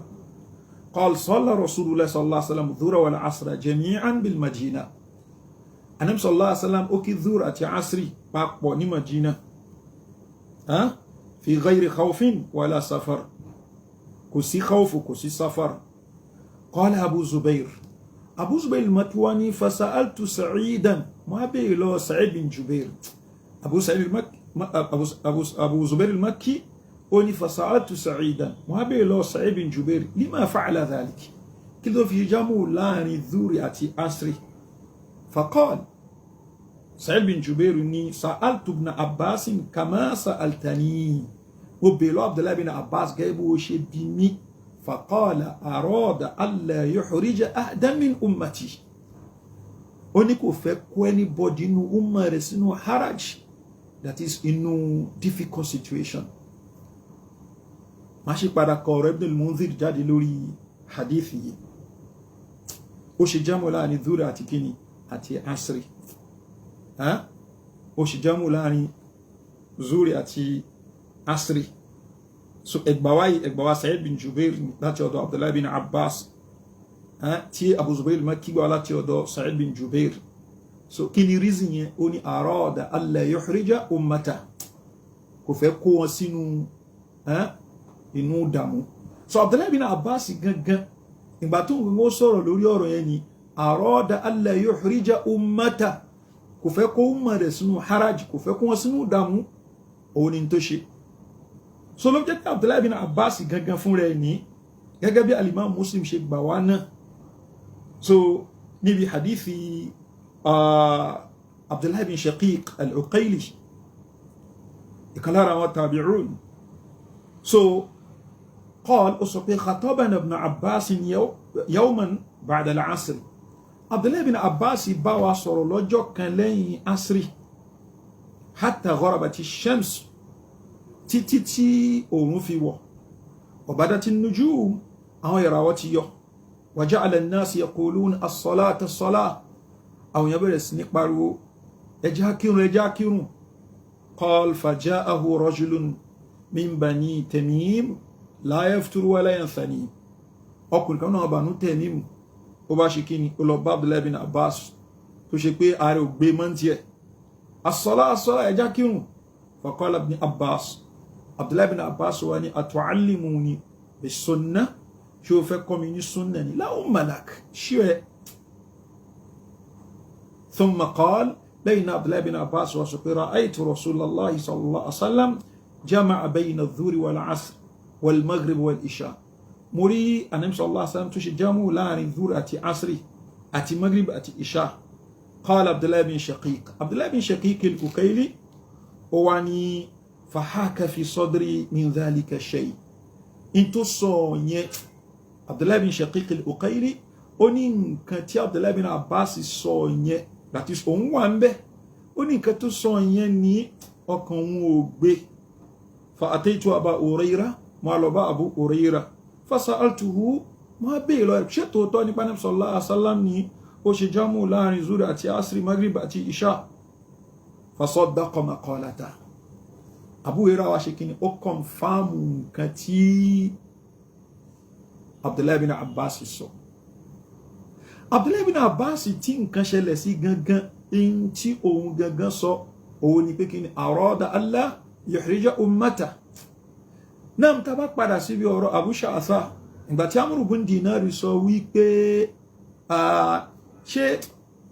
Qala salla Rasulullah sallallahu alaihi wasallam dhura wal asra jami'an bil Madina. Ànábì sallallahu alaihi wasallam ó kí dhura àti asri papọ̀ ní Madina, fi ghayri khawfin wala safar, kò sí khawfu, kò sí safar. Qala Abu Zubair, Abu Zubair al-Matwani, fasa'altu Sa'idan, mo á béèrè lọ Sa'id bin Jubair, Abu Sa'id al-Makki, Abu Zubair al-Makki, ó ní fasa'altu Sa'idan, mo á béèrè lọ Sa'id bin Jubair, lima fa'ala dhalik, Kí ló fi jámù láàrin dhuri àti asri? Faqal Sa'id bin Jubair ní sa'altu ibn Abbas kama sa'altani, mo bèèrè Abdullahi bin Abbas gẹ́gẹ́ bó ṣe bí mi. Faqala arada alla yuhrija ahadan min ummati, ó ní kò fẹ́ kó anybody inú umma rẹ̀ sínú haraj, that is, inú difficult situation. Má ṣe padà kọ ọ̀rọ̀ Ibn al-Munzir jáde lórí hadith yìí. Ó ṣe jámù láàrin dhuri àti kíni àti asri. Ó ṣe jámù láàrin zuri àti asri. So ẹgbàwá yìí, ẹgbàwá Sa'id bin Jubair láti ọ̀dọ̀ Abdullahi bin Abbas, tí Abu Zubair Makki gbà láti ọ̀dọ̀ Sa'id bin Jubair. So kí ni reason yẹn? Ó ní arada alla yuhrija ummata, kò fẹ́ kó wọn sínú inú dààmú. So Abdullahi bin Abbas gangan, ìgbà tó ń wọ́n sọ̀rọ̀ lórí ọ̀rọ̀ yẹn ni arada alla yuhrija ummata, kò fẹ́ kó umma rẹ̀ sínú haraj, kò fẹ́ kó wọn sínú dààmú, òun ni tó ṣe. So ló jẹ́ pé Abdullahi bin Abbas gangan fún rẹ̀ ní, gẹ́gẹ́ bí alimam Muslim ṣe gbà wá náà, so níbi hadithi Abdullahi bin Shaqiq al-Uqayli, ìkan lára àwọn tabi'un. So قال, ó sọ pé khatabana ibn Abbas yawman ba'da al-asr, Abdullahi bin Abbas bá wa sọ̀rọ̀ lọ́jọ́ kan lẹ́yìn asri, hatta gharabati shams, títí tí òòrùn fi wọ̀, wa badati nujum, àwọn ìràwọ̀ ti yọ, wa ja'ala an-nas yaquluna as-salata as-salah, àwọn èèyàn bẹ̀rẹ̀ sí ní pariwo, ẹ jẹ́ á kírun, ẹ jẹ́ á kírun. Qal faja'ahu rajulun min bani Tamim la yafturu wa la yanthani, ọkùnrin kan náà Banu Tamim, ó bá ṣe kíni, ó lọ bá Abdullahi bin Abbas tó ṣe pé ààrẹ ò gbé mọ́ntì ẹ̀, as-salah as-salah, ẹ jẹ́ á kírun. Faqala ibn Abbas, Abdullahi bin Abbas wa ni atu'allimuni bis-sunnah, ṣé o fẹ́ kọ́ mi ní sunna ni? La umma lak, ṣí ẹ. Thumma qala, lẹ́yìn Abdullahi bin Abbas wa sọ pé ra'aytu Rasulallahi sallallahu alaihi wasallam jama'a bayna adh-dhuhri wal-'asr wal-maghrib wal-isha, mo rí Ànábì sallallahu alaihi wasallam tó ṣe jámù láàrin dhuhr àti asri àti maghrib àti isha. Qala Abdullahi bin Shaqiq, Abdullahi bin Shaqiq al-Uqayli, ó wá ní fahaka fi sadri min dhalika shay, in tó sọ yẹn, Abdullahi bin Shaqiq al-Uqayli, ó ní nǹkan tí Abdullahi bin Abbas sọ yẹn, that is, òun wà ń bẹ, ó ní nǹkan tó sọ yẹn ní ọkàn òun ò gbé. Fa ataitu Aba Huraira, mo lọ bá Abu Huraira, fasa'altuhu, mo á bèèrè lọ ṣé tòótọ́ nípa Nabi sallallahu alaihi wasallam ní ó ṣe jámù láàrin zuri àti asri, maghrib àti isha? Fasaddaqa maqalata, Abu Huraira wá ṣe kíni, ó confirm nǹkan tí Abdullahi bin Abbas sọ. Abdullahi bin Abbas tí nǹkan ṣẹlẹ̀ sí gangan, in tí òun gangan sọ òun ni pé kí ni, arada alla yuhrija ummata. Náà tá bá padà síbi ọ̀rọ̀ Abu Sha'tha, ìgbà tí Amru bin Dinari sọ wípé ṣé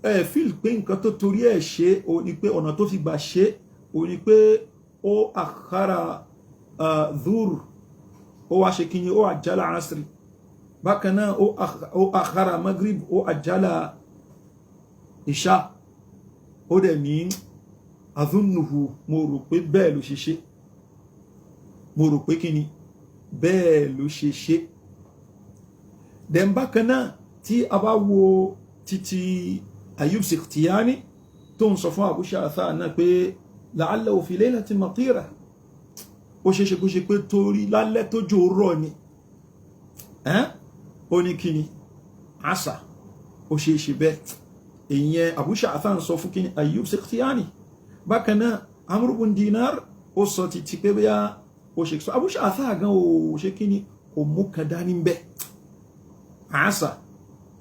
ẹ feel pé nǹkan tó torí ẹ̀ ṣe òun ni pé ọ̀nà tó fi gbà ṣe òun ni pé ó akhara dhur, ó wá ṣe kí ni, ó àjálà asri, bákan náà ó akhara maghrib, ó àjálà ìṣá, ó dẹ̀ ní adhunnuhu, mo rò pé bẹ́ẹ̀ ló ṣe ṣe, mo rò pé kí ni, bẹ́ẹ̀ ló ṣe ṣe. Then bákan náà, tí a bá wo títí Ayub Sikhtiyani tó ń sọ fún Abu Sha'tha náà pé la'allahu fi laylatin matira, ó ṣe ṣe kó ṣe pé torí lálẹ́ tó jò rọ̀ ni, ó ní kí ni àṣà, ó ṣe ṣe bẹ́ẹ̀. Ìyẹn Abu Sha'tha ń sọ fún kí ni Ayub Sikhtiyani. Bákan náà Amr ibn Dinar, ó sọ títí pé bóyá ó ṣe sọ Abu Sha'tha gan ó ṣe kí ni, kò mú kan dání bẹ́ẹ̀, àṣà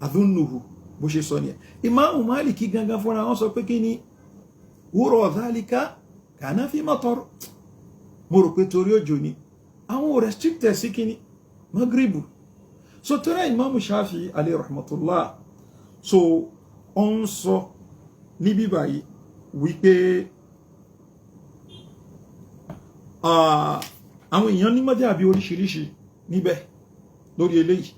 adhunnuhu, bó ṣe sọ nìyẹn. Ìmáàmù Málìkì gangan fúnra wọn sọ pé kí ni wúrọ̀ dhalika kana fi matar, mo rò pé torí òjò ni, àwọn ò restricted sí kí ni magribu. So torí Ìmáàmù Shafi alayhi rahmatullah, so ó ń sọ níbí báyìí wípé àwọn èèyàn ní madhhabi oríṣiríṣi níbẹ̀ lórí eléyìí.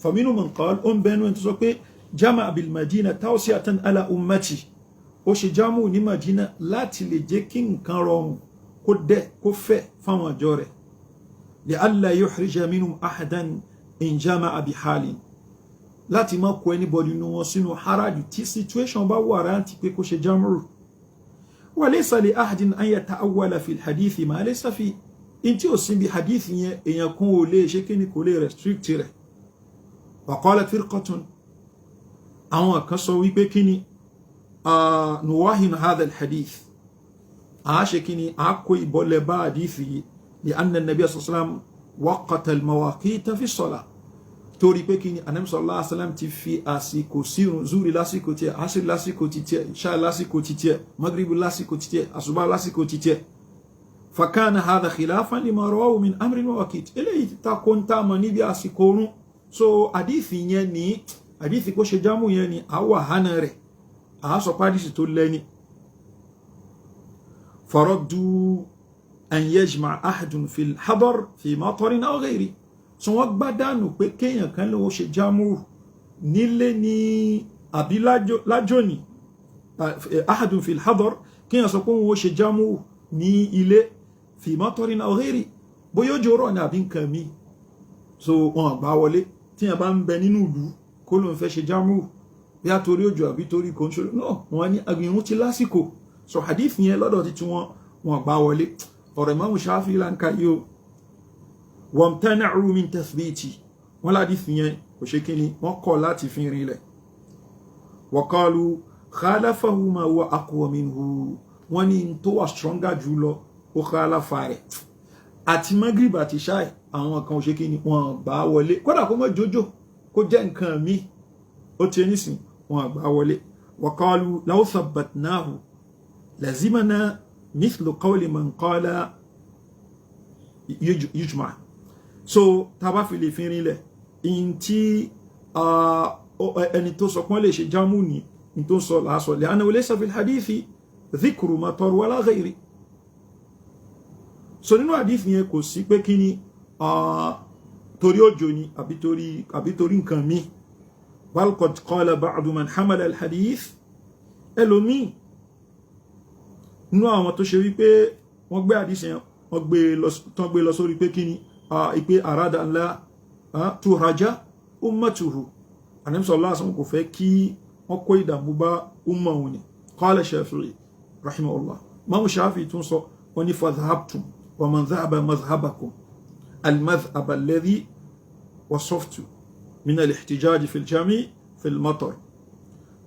Faminhum man qala, ó ń bẹnu ẹni tó sọ pé jama bil Madina tawsi'atan ala ummati, ó ṣe jámù ní Madina láti lè jẹ́ kí nǹkan rọrùn, kó dẹ̀ kó fẹ̀ fáwọn àjọ rẹ̀, li alla yuhrija minhum ahadan in jama'a bi halin, láti má kó anybody nínú wọn sínú haraju tí situation bá wà rántí pé kó ṣe jámù. Wa laysa li ahadin an yata'awwala fi hadithi ma laysa fi in tí ò sí bí hadith yẹn, èèyàn kan ò lè ṣe kíni, kò lè restrict rẹ̀. Wa qalat firqatun, àwọn kan sọ wípé kíni, nuwahin hadha alhadith, a ṣe kíni, a kó ìbọlẹ̀ bá hadith yìí, li anna an-nabiy sallallahu alaihi wasallam waqata al-mawaqita fi s-salah, torí pé kíni, Ànábì sallallahu alaihi wasallam ti fi àsìkò sírun, zuri lásìkò tiẹ̀, asiri lásìkò ti tiẹ̀, ìṣá lásìkò ti tiẹ̀, magribu lásìkò ti tiẹ̀, àsùbá lásìkò ti tiẹ̀. Fakana hadha khilafan lima rawahu min amri mawaqit, eléyìí ti ta ko ń tá mọ̀ níbi àsìkò orun. So àdìsí yẹn ní, àdìsí kó ṣe jámù yẹn ní, àwọ̀ àhánà rẹ̀, àásọ pàdísì tó lẹ́ni. Faraddu an yajma ahadun fil hadar fi matarin aw ghayri. So wọ́n gbádànù pé kéèyàn kan ló ṣe jámù nílé ní àbí lájò ní, ahadun fil hadar, kéèyàn sọ pé òun ó ṣe jámù ní ilé, fi matarin aw ghayri, bóyá òjò rọ̀ ní àbí nǹkan mi. So wọn gbà wọlé tíyàn bá ń bẹ nínú ìlú kó ló ń fẹ́ ṣe jámù, bí a torí òjò àbí torí kò ń ṣe náà, wọn ní agbìyànjú ti lásìkò. So hadith yẹn lọ́dọ̀ títí wọn, wọn gbà wọlé. Ọ̀rọ̀ Imam Shafi'i là ń ka yìí o. Wamtana'u min tathbiti, wọn ládìí yẹn kò ṣe kíni, wọ́n kọ̀ láti fi rinlẹ̀. Wa qalu khalafahu ma huwa aqwa minhu, wọ́n ní tó wà stronger jù lọ ó khalafa rẹ̀. Àti Maghrib àti ṣáì, àwọn kan ò ṣe kíni, wọ́n gbà wọlé, kódà kó mọ́ jójó, kó jẹ́ nǹkan mi, ó ti nísìn, wọ́n gbà wọlé. Wa qalu law thabbatnahu lazimana mithlu qawli man qala yujma. So tá bá fi lè fi rinlẹ̀ in tí ẹni tó sọ pọ́n lè ṣe jámù ní in tó sọ làásọ, li'annahu laysa fil hadithi dhikru matar wala ghayri. So nínú hadith yẹn kò sí pé kí ni, torí òjò ni àbí torí nǹkan mi. Bal qad qala ba'du man hamala al hadith, ẹlòmíì nínú àwọn tó ṣe wípé wọ́n gbé hadith yẹn, wọ́n gbé lọ sórí pé kí ni, ìpé arada ńlá tuhraja ummatuhu, Ànábì sallallahu alaihi wasallam kò fẹ́ kí wọ́n kó ìdààmú bá umma òun ni. Qala Shafi'i rahimahullah, Imam Shafi'i tún sọ, wọ́n ní fadhhabtum wa man dhahaba madhhabakum al-madhhab alladhi wasaftu min al-ihtijaj fi al-jami' fi al-matar.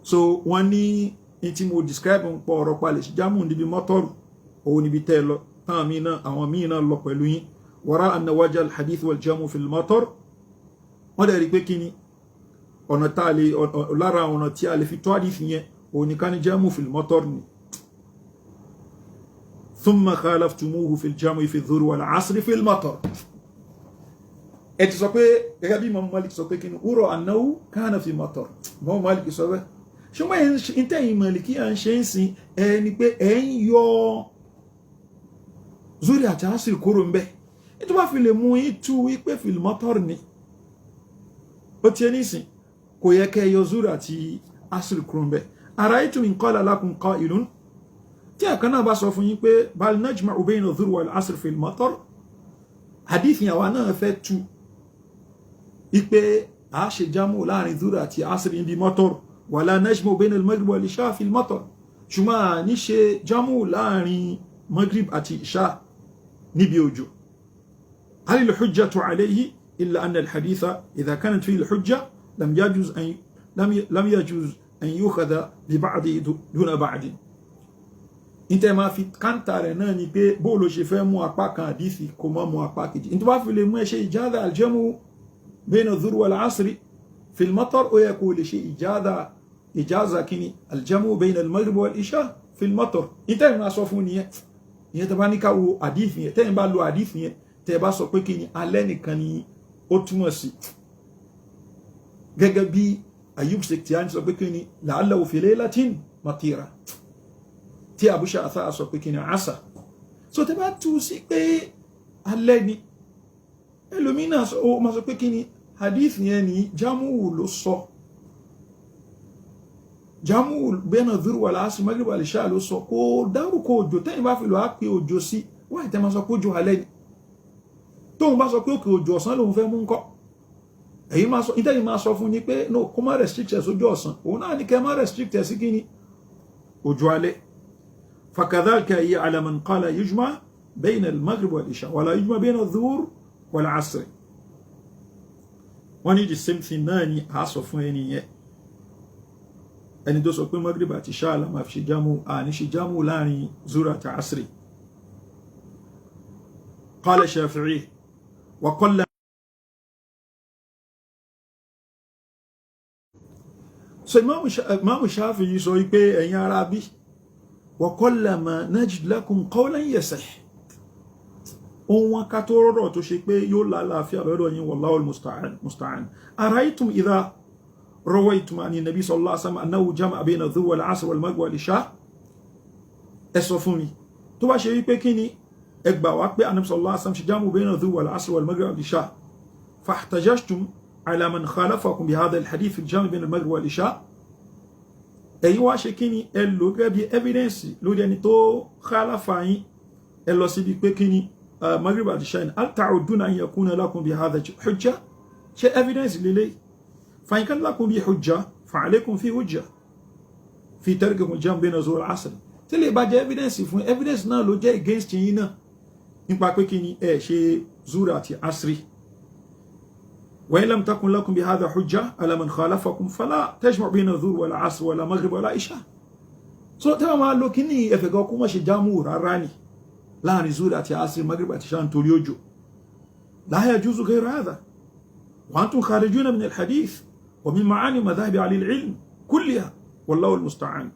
So wọ́n ní tí mo describe ń pọ̀ ọ̀rọ̀ palẹ̀ sí jámù níbi mọ́tọ́rù, òun níbi tẹ́ lọ, táwọn míì náà, àwọn míì náà lọ pẹ̀lú yín. Wara anna wajha al-hadith wal jamu fi al-matar, wọ́n dẹ̀ rí pé kí ni, ọ̀nà tá a lè lára ọ̀nà tí a lè fi tó hadith yẹn, òun ní ká ní jamu fi al-matar ni. Thumma khalaftumuhu fi al-jamu fi adh-dhuhr wal asr fi al-matar. Ẹ ti sọ pé gẹ́gẹ́ bí Imam Malik sọ pé kí ni, uro annahu kana fi matar, Imam Malik sọ bẹ́ẹ̀. Ṣùgbọ́n ìtẹ̀yìn Màlìkí à ń ṣe ń sin ẹni pé ẹ ń yọ zuri àti asiri kúrò ń bẹ́, ètò bá fi lè mú yín tú wípé fil matar ni, ó ti ẹni sìn, kò yẹ kẹ́ yọ zuri àti asiri kúrò ń bẹ́. Ara'aytum in qala lakum qa'ilun, tí ẹ̀kan náà bá sọ fún yín pé bal najma'u bayna dhuhr wal asr fil matar, hadith yẹn àwa náà fẹ́ tú ipe a ṣe jámù láàrin dhuhr àti asr níbi matar, wala najma'u bayna al-maghrib wal isha fil matar, ṣùgbọ́n a ní ṣe jámù láàrin maghrib àti isha níbi òjò. Hal al-hujjatu alayhi illa anna al-haditha idha kanat fihi al-hujja lam yajuz an yukhadha bi ba'di duna ba'di. Ìtẹ́ máa fi káńtà rẹ̀ náà ni pé bóòlò ṣe fẹ́ mú apá kan àdífì, kò mọ́ mú apá kejì. Ní tó bá fi lè mú ẹ ṣe ìjáda aljamu bayna dhuhr wal asri fil matar, ó yẹ kó lè ṣe ìjáda, ìjáza kíni, aljamu bayna al-maghrib wal isha fil matar. Ìtẹ́ máa sọ fún nìyẹn. Ìyẹn tó bá ní ká wo àdífì yẹn, tẹ́yìn bá lo àdífì yẹn, tẹ́ bá sọ pé kíni, alẹ́ nìkan ni ó túmọ̀ sí, gẹ́gẹ́ bí Ayub Sikhtiyani sọ pé kíni, la'allahu fi laylatin matira, tí Abu Sha'tha sọ pé kíni, asa. So tẹ́ bá tú sí pé alẹ́ ni, ẹlòmínà ó máa sọ pé kíni, Hadith yẹn ni jamuwu ló sọ, jamuwu bẹ́ẹ̀nà dhur wal asr, maghrib wal isha ló sọ, kó dárúkọ òjò. Tẹ́yìn bá fi lọ́ á pé òjò sí wáyé, tẹ́ máa sọ pé òjò alẹ́ ni. Tóun bá sọ pé òkè òjò ọ̀sán lòun fẹ́ mú ń kọ́, èyí máa sọ, ìtẹ́yìn máa sọ fún ni pé no, kó má restrict ẹ̀ sójú ọ̀sán. Òun náà ní kẹ́ má restrict ẹ̀ sí kí ni? Òjò alẹ́. Fakadhalika hiya ala man qala yujma bayna al-maghrib wal-isha wala yujma bayna adh-dhuhr wal-asr. Wọ́n ní the same thing náà ni a sọ fún ẹni yẹn, ẹni tó sọ pé maghrib àti isha la máa fi ṣe jámù, àní ṣe jámù láàrin zura àti asri. Qala Shafi'i wa qalla. So Imam Shafi'i sọ wípé ẹ̀yin ará bí, wa qallama najid lakum qawlan yasih, ohun wọn ká tó rọrọ̀ tó ṣe pé yóò lálàáfíà lọ́dọ̀ yín. Wallahu al-musta'an. Ara'aytum idha rawaytum ani nabi sallallahu alaihi wasallam annahu jama'a bayna adh-dhuhr wal-'asr wal-maghrib wal-isha. Ẹ sọ fún mi, tó bá ṣe wípé kí ni ẹ gbà wá pé anabi sallallahu alaihi wasallam ṣe jámù bayna adh-dhuhr wal-'asr wal-maghrib wal-isha, fahtajajtum ala man khalafakum bi hadha al-hadith al-jami' bayna al-maghrib wal-isha. Ẹ̀yin wá ṣe kí ni? Ẹ lò gẹ́gẹ́ bí evidence lórí ẹni tó khalafa yín. Ẹ lọ síbi pé kí ni? Maghrib àti isha. Hal ta'udduna an yakuna lakum bi hadha hujja? Ṣe evidence lélẹ̀? Fa in kana lakum bi hujja, fa alaykum fi hujja fi tarkikum jam bayna zuhr al-asr. Tí lè bá jẹ́ evidence fún, evidence náà ló jẹ́ against yín náà nípa pé kí ni? Ẹ ṣe zuhr àti asri. Wa in lam takun lakum bi hadha hujja ala man khalafakum, fala tajma' bayna zuhr wala asr wala maghrib wala isha. So tí wọ́n máa lo kí ní ẹ̀fẹ̀ gan kó má ṣe jámù rárá ni láàrin zuhr àti asri, maghrib àti isha, nítorí òjò. La yajuzu ghayru hadha wa antum kharijuna min al-hadith wa min ma'ani madhahib ahli al-ilm kulliha. Wallahu al-musta'an.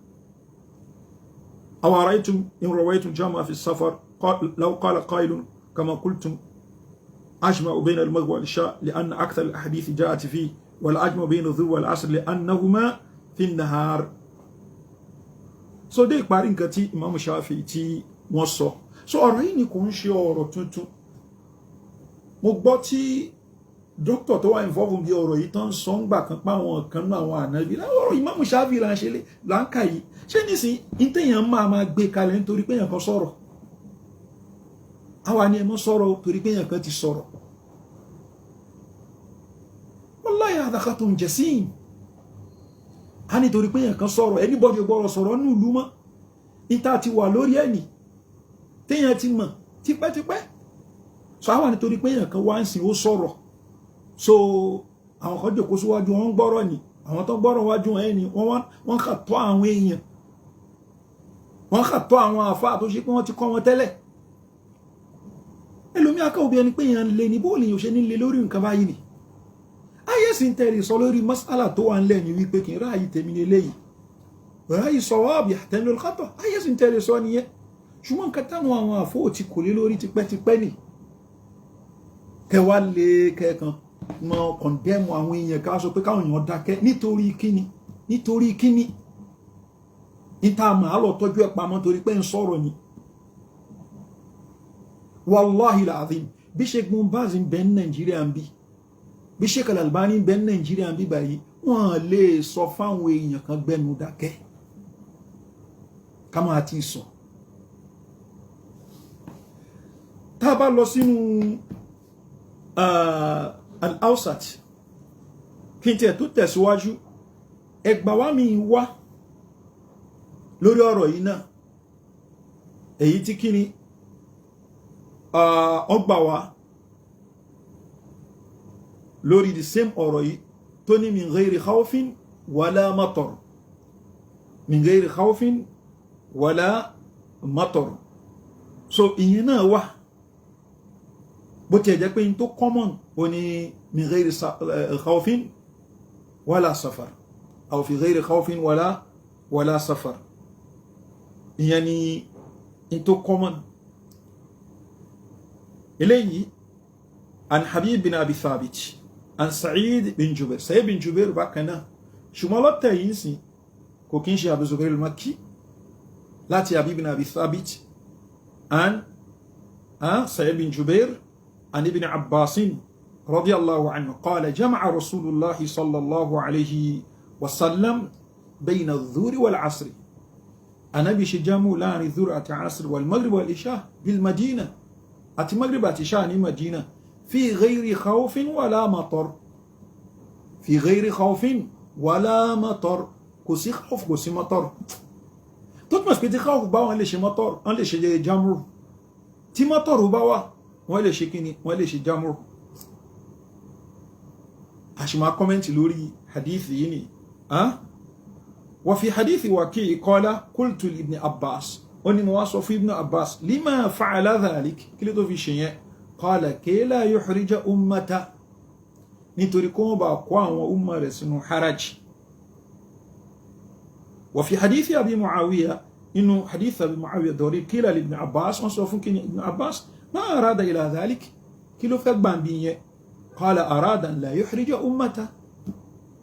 Aw ara'aytum in rawaytum jama'a fi as-safar, law qala qailun kama qultum أجمع بين المغرب والعشاء لأن أكثر الأحاديث جاءت فيه، ولا أجمع بين الظهر والعصر لأنهما في النهار. So dé ìparí nǹkan tí Imam Shafi'i tí wọ́n sọ. So ọ̀rọ̀ yìí ni kò ń ṣe ọ̀rọ̀ tuntun. Mo gbọ́ tí dókítà tó wà involve bí ọ̀rọ̀ yìí tán sọ ń gbà kan pa àwọn kan náà, àwọn ànábì láwọn ọ̀rọ̀ Imam Shafi'i là ń ṣe là ń kà yìí. Ṣé nísìn ìtẹ̀yàn máa máa gbé kalẹ̀ nítorí pé èèyàn kan sọ̀rọ̀? Àwa ni ẹ mọ́ sọ̀rọ̀ torí pé èèyàn kan ti sọ̀rọ̀. Wallahi hadha khatun jasim. A nítorí pé èèyàn kan sọ̀rọ̀, anybody gbọ́rọ̀ sọ̀rọ̀ ní ìlú mọ́. Níta ti wà lórí ẹ̀nì téèyàn ti mọ̀ tipẹ́tipẹ́. So àwa nítorí pé èèyàn kan wá ń sìn ó sọ̀rọ̀, so àwọn kan jòkó síwájú wọn ń gbọ́rọ̀ ni, àwọn tó gbọ́rọ̀ wájú wọn ẹni wọ́n kà tọ́ àwọn èèyàn, wọ́n kà tọ́ àwọn àfáà tó ṣe pé wọ́n ti kọ́ wọn tẹ́lẹ̀. Ẹlòmí akọ́ òbí ẹni pé èèyàn lè ní bóòlù èèyàn ṣe ní lè lórí nǹkan báyìí ni. Ayé sì ń tẹ̀lé sọ lórí mas'ala tó wà ńlẹ̀ ní wípé kì í ráàyè tèmi ní eléyìí, ráàyè sawab yahtamilu al-khata. Ayé sì ń tẹ̀lé sọ nìyẹn. Ṣùgbọ́n nǹkan táwọn àwọn àfóò ti kò lé lórí tipẹ́tipẹ́ nì, kẹwàá lè kẹ̀kan mọ condemn àwọn èèyàn, ká sọ pé káwọn èèyàn dákẹ́. Nítorí kíni? Nítorí kíni? Níta màá lọ tọ́jú ẹ̀ pamọ́ torí pé ń sọ̀rọ̀ ni. Wallahi alazim, bí Sheikh Bin Baz ń bẹ ní Nàìjíríà ń bí, bí Sheikh Al-Albani ń bẹ ní Nàìjíríà ń bí báyìí, wọ́n lè sọ fáwọn èèyàn kan gbẹnu dákẹ́ ká máa ti sọ. Tá a bá lọ sínú Al-Awsat, kí n tiẹ̀ tó tẹ̀síwájú, ẹgbà wá mi wá lórí ọ̀rọ̀ yìí náà, èyí tí kí ni ọgbà wá lórí the same ọ̀rọ̀ yìí tó ní min ghairi khawfin wala matar, min ghairi khawfin wala matar. So ìyẹn náà wà, bó tiẹ̀ jẹ́ pé n tó common ó ní min ghairi khawfin wala safar aw fi ghairi khawfin wala safar. Ìyẹn ni n tó common. Eléyìí an Habib bin Abi Thabit an Sa'id bin Jubair, Sa'id bin Jubair bákan náà, ṣùgbọ́n lọ́tẹ̀ yìí sìn kò kí ń ṣe Abu Zubair al-Makki, láti Habib bin Abi Thabit an Sa'id bin Jubair an Ibn Abbasin radiyallahu anhu qala jama'a Rasulullahi sallallahu alayhi wa sallam bayna adh-dhuhri wal 'asri. Anabi ṣe jamu láàrin dhuhri àti 'asri wal maghrib wal isha bil Madina, àti maghrib àti isha ní Madina, fi ghayri khawfin wala matar, fi ghayri khawfin wala matar, kò sí khawf, kò sí matar. Tó túnmọ̀ sí pé tí khawf bá wọn lè ṣe matar, wọ́n lè ṣe jamru. Tí matar bá wà, wọ́n lè ṣe kíni? Wọ́n lè ṣe jamru. A ṣì máa comment lórí hadith yìí ni. Wa fi hadithi Waki qala qultu li Ibn Abbas, ó ní mo wá sọ fún Ibn Abbas, lima fa'ala dhalik, kí ló tó fi ṣe yẹn? Qala kay la yuhrija ummata, nítorí kó wọ́n bá kó àwọn umma rẹ̀ sínú haraj. Wa fi hadithi Abi Muawiya, inú hadith Abi Muawiya dọ̀rí, qila li Ibn Abbas, wọ́n sọ fún kí ni Ibn Abbas, ma arada ila dhalik, kí ló fẹ́ gbàǹbì yẹn? Qala arada an la yuhrija ummata,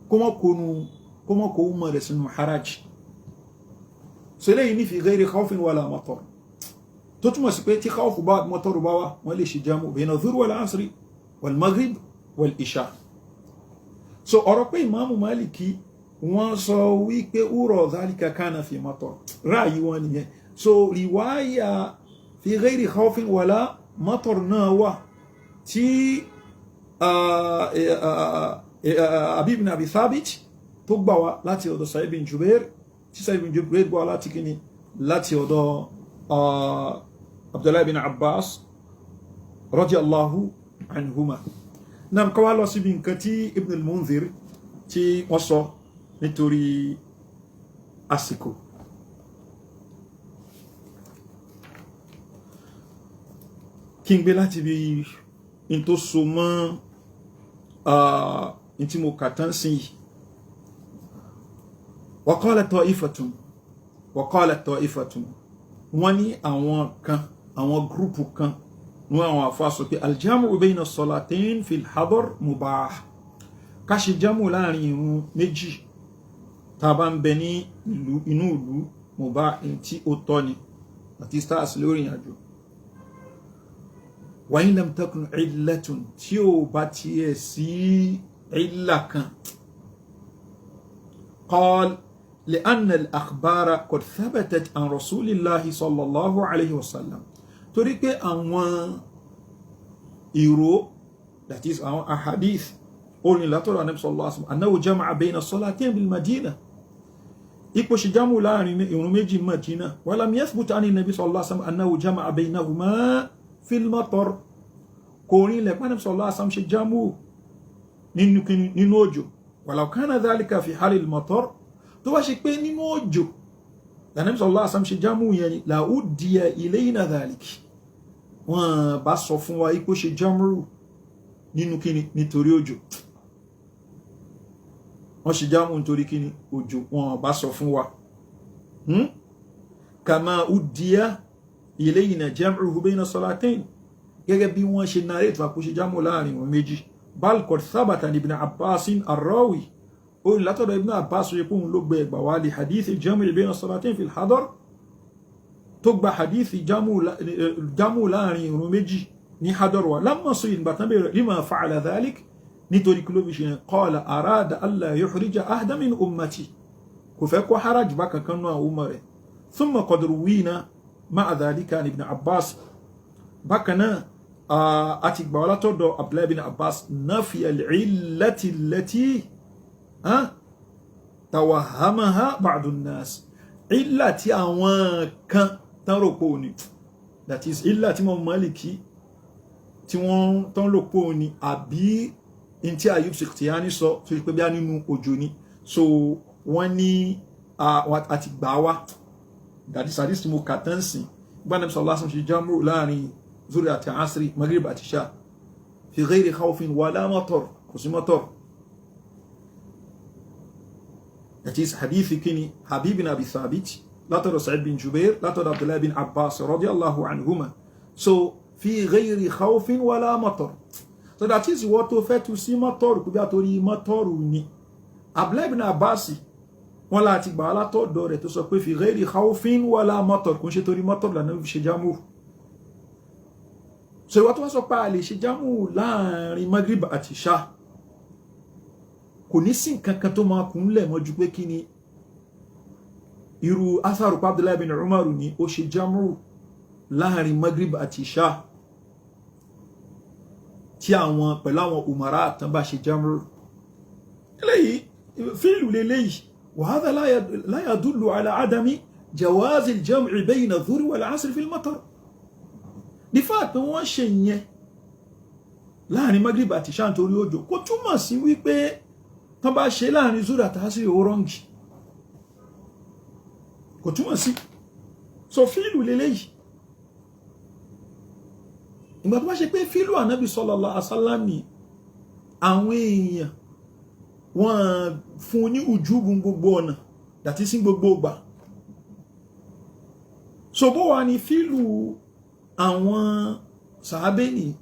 kó mọ́ kó umma rẹ̀ sínú haraj. So eléyìí ní fi ghairi khawfin wala matar, tó túmọ̀ sí pé tí khawf bá, matar bá wà, wọ́n lè ṣe jamu bayna dhuhr wal asri wal maghrib wal isha. So ọ̀rọ̀ pé Ìmáàmù Maliki wọ́n sọ wípé úrọ̀ dhalika kana fi matar, ráàyí wọn nìyẹn. So riwaya fi ghairi khawfin wala matar náà wà tí Habib ibn Abi Thabit tó gbà wá láti ọ̀dọ̀ Sa'id bin Jubair, tí Sa'id bin Jubair gbà wá láti kíni? Láti ọ̀dọ̀ Abdullahi bin Abbas radiyallahu anhuma. Náà kọ́ wá lọ síbi nǹkan tí Ibn al-Munzir tí wọ́n sọ nítorí àsìkò. Kí n gbé láti bí n tó so mọ́ n tí mo kà tán sí yìí. Wa qala ta'ifatun, wa qala ta'ifatun, wọ́n ní àwọn kan, àwọn gúrùpù kan ní àwọn àfáà sọ pé aljamu bayna as-salatayn fil hadar mubah, ká ṣe jámù láàrin ìrun méjì tá a bá ń bẹ ní ìlú, inú ìlú, mubah, tí ó tọ́ ni, àti stars lórí ìrìnàjò. Wa in lam takun illatun, tí ó bá tiẹ̀ sí illa kan. Qal لأن الأخبار قد ثبتت عن رسول الله صلى الله عليه وسلم, torí pé àwọn ìró, that is àwọn ahadith orin látọ̀rọ̀ Ànábì sallallahu alaihi wasallam, annahu jama'a bayna salatayn bil Madina, ipò ṣe jámù láàrin ìrun méjì Madina, walam yathbut ani Nabi sallallahu alaihi wasallam annahu jama'a baynahuma fil matar, kò rí ilẹ̀ pánàbí sallallahu alaihi wasallam ṣe jámù nínú òjò. Walau kana dhalika fi halil matar, tó bá ṣe pé nínú òjò Ànábì sallallahu alaihi wasallam ṣe jámù yẹn ni, la uddiya ilayna dhalik, wọ́n bá sọ fún wa ipò ṣe jámù nínú kíni? Nítorí òjò. Wọ́n ṣe jámù nítorí kíni? Òjò. Wọ́n bá sọ fún wa. Kama uddiya ilayna jam'uhu bayna salatayn, gẹ́gẹ́ bí wọ́n ṣe narrate wa kó ṣe jámù láàrin wọn méjì. Bal qad thabata ibn Abbas arrawi, ó ní látọ̀dọ̀ Ibn Abbas yẹ kóhun ló gbé ẹgbà wá li hadith jam'i bayna salatayn fil hadar, tó gba hadith jámù láàrin ìrun méjì ní hadar wa. Lamma su'il, bàtán bẹ̀rẹ̀, lima fa'ala dhalik, nítorí kí ló fi ṣe? Qala arada alla yuhrija ahadan min ummati, kò fẹ́ kó haraj bá kankan náà umma rẹ̀. Thumma qad ruwina ma'a dhalika an Ibn Abbas, bákan náà a ti gbà wá látọ̀dọ̀ Abdullahi bin Abbas nafi al-illati allati tawahamaha ba'du an-nas, illa tí àwọn kan tán rò pé òní, that is illa tí wọ́n Málìkì tí wọ́n tán rò pé òní, àbí in tí Ayub Sikhtiyani sọ tó ṣe pé bí a nínú òjò ni. So wọ́n ní àti gbà wá, that is hadith tí mo kà tán sìn gbọ́nà sallallahu alaihi wasallam ṣe jámù láàrin zuri àti asri, maghrib àti sha, fi ghairi khawfin wala matar, kò sí matar. That is hadithi kini? Habib bin Abi Thabit látọ̀dọ̀ Sa'id bin Jubair látọ̀dọ̀ Abdullahi bin Abbas radiyallahu anhuma. So fi ghairi khawfin wala matar. So that is wọ́n tó fẹ́ tu sí matar kò bí a torí matar ni Abdullahi bin Abbas wọ́n láti gbà látọ̀dọ̀ rẹ̀ tó sọ pé fi ghairi khawfin wala matar, kò ń ṣe torí matar lànà fi ṣe jámù. So ìwà tó wá sọ pé a lè ṣe jámù láàrin Maghrib àti Ìṣá, kò ní sí nǹkan kan tó máa kún lẹ̀ mọ́jú pé kí ni irú atharu Abdullahi bin Umar ni ó ṣe jámù láàrin Maghrib àti Ìṣá tí àwọn pẹ̀lú àwọn umara tán bá ṣe jámù. Eléyìí fíìlù lélẹ́yìí, wa hadha la yadullu ala adami jawaz al-jam'i bayna adh-dhuhri wal-'asr fi al-matar. Ní fact pé wọ́n ṣe ìyẹn láàrin Maghrib àti Ìṣá nítorí òjò, kò túmọ̀ sí wípé tán bá ṣe láàrin zuhri àti asri ó wrong, kò túmọ̀ sí. So fíìlù lélẹ́yìí, ìgbà tó bá ṣe pé fíìlù ànábì sallallahu alaihi wasallam ni àwọn èèyàn wọ́n fún ní ùjúbù gbogbo ọ̀nà dàtí sí gbogbo ìgbà, so bó wà ní fíìlù àwọn sàábé ní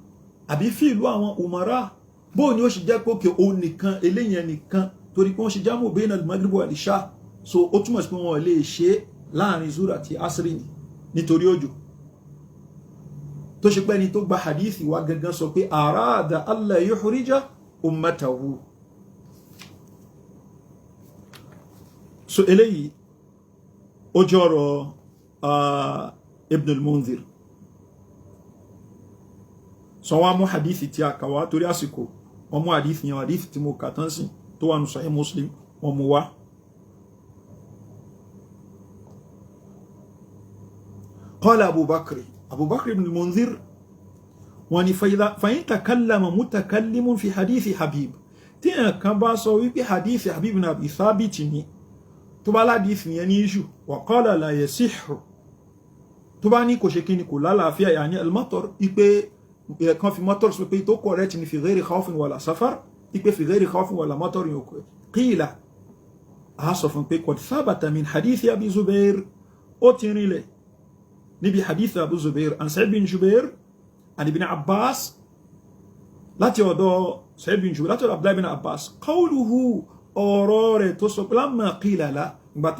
àbí fíìlù àwọn umara, bó ni ó ṣe jẹ́ pé òkè òun nìkan eléyẹn nìkan torí pé wọ́n ṣe jámù bayna al-maghrib wal-isha, so ó túmọ̀ sí pé wọ́n lè ṣe láàrin zura àti asri ni nítorí òjò, tó ṣe pé ẹni tó gba hadithi wa gangan sọ pé arada alla yuhrija ummatahu. So eléyìí ó jẹ́ ọ̀rọ̀ Ibn al-Munzir. Sọ wá mú hadithi tí a kà wá torí àsìkò, wọ́n mú hadithi yẹn, hadithi tí mo kà tán sí tó wà nù Sahih Muslim, wọ́n mú wá. Qala Abu Bakr, Abu Bakr ibn al-Munzir, wọ́n ní fa in takallama mutakallimun fi hadithi Habib, tí èèyàn kan bá sọ wípé hadithi Habib ibn Abi Thabit ni, tó bá ládìísì yẹn ní iṣu, wa qala la yasihhu, tó bá ní kò ṣe kí ni kò lálàáfíà, yàní al-matar, ipe kan fi matar sọ pé tó correct ni fi ghairi khawfin wala safar, ipe fi ghairi khawfin wala matar yóò kọ. Qila, a sọ fún pé qad thabata min hadithi Abi Zubair, ó ti rinlẹ̀ níbi hadith Abu Zubair an Sa'id bin Jubair an Ibn Abbas, láti ọ̀dọ̀ Sa'id bin Jubair, láti ọ̀dọ̀ Abdullahi bin Abbas, qawluhu, ọ̀rọ̀ rẹ̀ tó sọ pé lamma qila la, ìgbà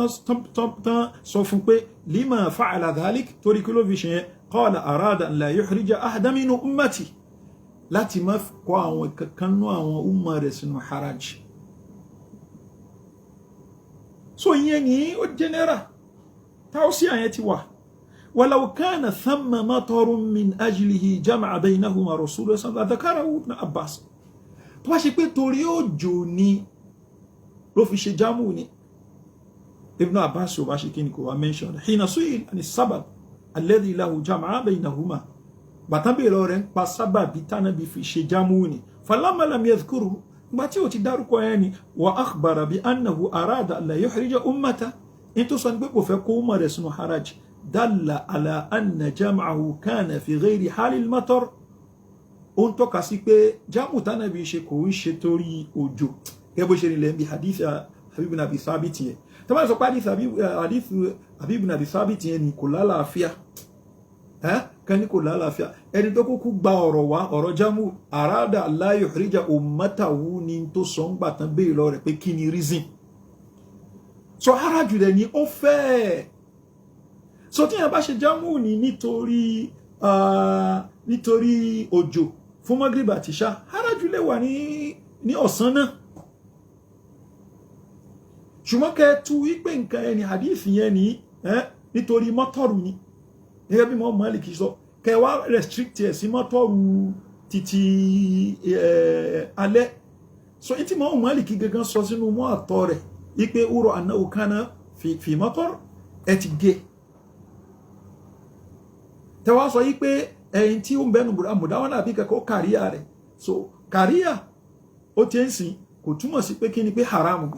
tán sọ fún pé lima fa'ala dhalik, torí kí ló fi ṣe yẹn, qala arada an la yuhrija ahadan min ummati, láti má kó àwọn kankanú àwọn umma rẹ̀ sínú haraj. So ìyẹn ni ó general táwọ́sí àyẹn ti wà. Walau kana thamma matarun min ajlihi jama'a baynahuma rasulullah sallallahu alaihi wasallam dhakarahu Ibn Abbas. Tó bá ṣe pé torí òjò ni ló fi ṣe jámù ni, Ibn Abbas ò bá ṣe kíni kò wá mention hina su'il ani sábàb alladhi lahu jama'a baynahuma, bàtàbí rẹ̀ ń pa sábàbí tánàbí fi ṣe jámù ni, falamma lam yadhkurhu, ìgbà tí ó ti dárúkọ ẹ ni, wa akhbara bi annahu arada an la yuhrija ummata, ní tó sọ ní pé kò fẹ́ kó mọ̀ rẹ̀ sínú haraj, dalla ala anna jam'ahu kana fi ghayri halil matar, ó ń tọ́ka sí pé jámù tánàbí ṣe kò ń ṣe torí òjò, gẹ́gẹ́ bó ṣe nílẹ̀ ń bi hadith Habib ibn Abi Thabit yẹn. Tó bá sọ pé hadith Habib ibn Abi Thabit yẹn ni kò lálàáfíà, kan ní kò lálàáfíà, ẹni tó kúkú gba ọ̀rọ̀ wá ọ̀rọ̀ jámù arada la yuhrija ummatahu ni tó sọ ń gbà tán béèrè lọ rẹ̀ pé kí ni reason. So haraju rẹ̀ ni ó fẹ́. So tí yẹn bá ṣe jámù ní nítorí nítorí òjò fún Maghrib àti Ìṣá, haraju lè wà ní ọ̀sán náà. Ṣùgbọ́n kẹ́ tú wípé nǹkan ẹni hadith yẹn ní nítorí mọ́tọ́rù ni, gẹ́gẹ́ bí mọ́ Málíkì sọ, kẹ́ wá restrict ẹ̀ sí mọ́tọ́rù títí alẹ́. So ìtì mọ́ Málíkì gangan sọ sínú mọ́ àtọ́ rẹ̀ wípé uro annahu kana fi mọ́tọ́rù ẹ ti gé. Tẹ́wàá sọ yí pé ẹ̀yìn tí ó ń bẹnu mùdáwọn àbí kẹ́kọ̀ọ́ kàríà rẹ̀, so kàríà ó ti ń sìn kò túmọ̀ sí pé kí ni pé haramu,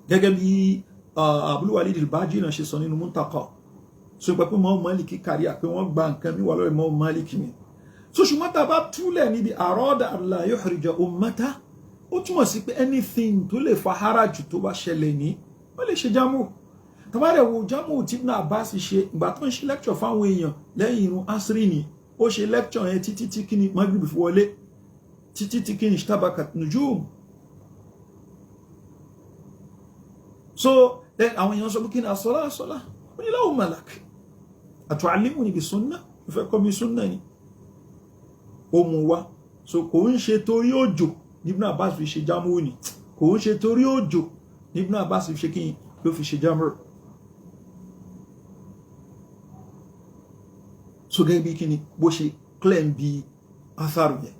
gẹ́gẹ́ bí Abul Walid al-Baji náà ṣe sọ nínú Muntaqa, so pé mọ́ Málíkì kàríà pé wọ́n gba nǹkan mi wà lórí mọ́ Málíkì ni. So ṣùgbọ́n tá a bá túlẹ̀ níbi arada alla yuhrija ummata, ó túmọ̀ sí pé anything tó lè fa haraju tó bá ṣẹlẹ̀ ní ó lè ṣe jámù. Tàbárẹ̀ wo jámù tí Ibn Abbas ṣe ìgbà tó ń ṣe lecture fáwọn èèyàn lẹ́yìn irun asri ni, ó ṣe lecture yẹn títí tí kíni Maghrib fi wọlé, títí tí kíni ishtabakat nujum. So then àwọn èèyàn sọ pé kíni asọ́lá asọ́lá, ó ní lahu malak atu'allimuni bi sunna, ìfẹ́ kọ́ mi sunna ni. Ó mú wá. So kò ń ṣe torí òjò ní Ibn Abbas fi ṣe jámù ni, kò ń ṣe torí òjò ní Ibn Abbas fi ṣe kí ló fi ṣe jámù. So gẹ́gẹ́ bí kíni bó ṣe clear bí atharu yẹn.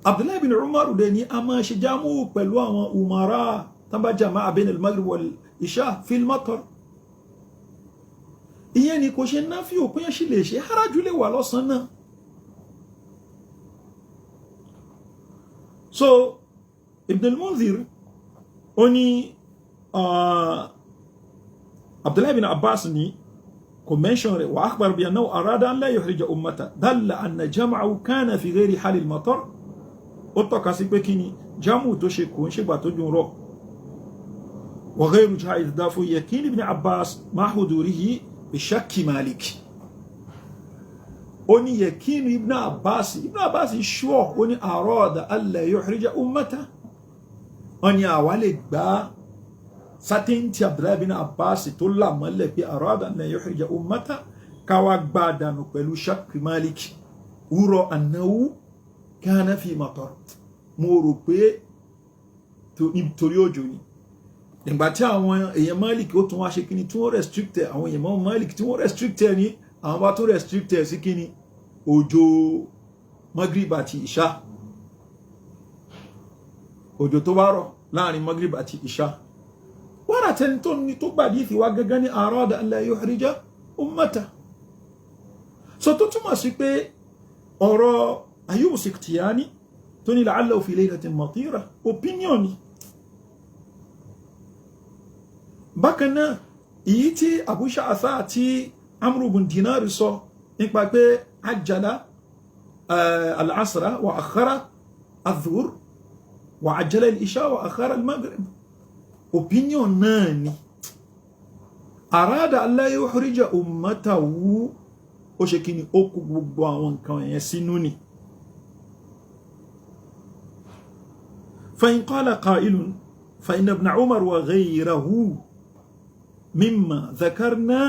Abdullahi bin Umar dẹ̀ ní a máa ṣe jámù pẹ̀lú àwọn umara tán bá jama'a bain al-maghrib wal isha fil matar. Ìyẹn ni kò ṣe náfí òpin yẹn sì lè ṣe haraju lè wà lọ́sàn náà. So Ibn al-Munzir ó ní Abdullahi bin Abbas ní kò mention rẹ̀ wa akhbar bi annahu arada an la yuhrija ummata dalla anna jam'ahu kana fi ghairi hali al-matar. Ó tọ́ka sí pé kí ni jamu tó ṣe kò ń ṣègbà tó dùn rọ̀. Wa ghayru jaiz dáfó yaqin Ibn Abbas ma hudurihi bi shakki Malik. Ó ní yaqin Ibn Abbas, Ibn Abbas ṣúọ̀ ó ní arada alla yuhrija ummata. Wọ́n ní àwa lè gbá certainty Abdullahi bin Abbas tó là mọ́lẹ̀ pé arada alla yuhrija ummata, káwá gbá dànù pẹ̀lú shakki Malik. Wúrọ̀ annahu kana fi matar. Mo rò pé torí òjò ni. Ìgbà tí àwọn èèyàn Malik ó tún wá ṣe kíni tí wọ́n restrict àwọn èèyàn Malik tí wọ́n restrict ní àwọn bá tún restrict sí kíni òjò Maghrib àti Isha, òjò tó bá rọ̀ láàrin Maghrib àti Isha. Wọ́n rà tẹni tó ní tó gbàdí ìfìwá gángan ní arada an la yuhrija ummata. So tó túmọ̀ sí pé ọ̀rọ̀ Ayyub Sikhtiyani tó ní la'allahu fi laylatin matira opinion ni. Bákan náà èyí tí Abu Sha'atha àti Amru bin Dinar sọ nípa pé ajjala al-asra wa akhara adh-dhuhr wa ajjala al-isha wa akhara al-maghrib, opinion náà ni. Arada an la yuhrija ummatahu, ó ṣe kí ni ó kó gbogbo àwọn nǹkan yẹn sínú ni. Fa in qala qa'ilun fa inna ibn Umar wa ghayrahu mimma dhakarna,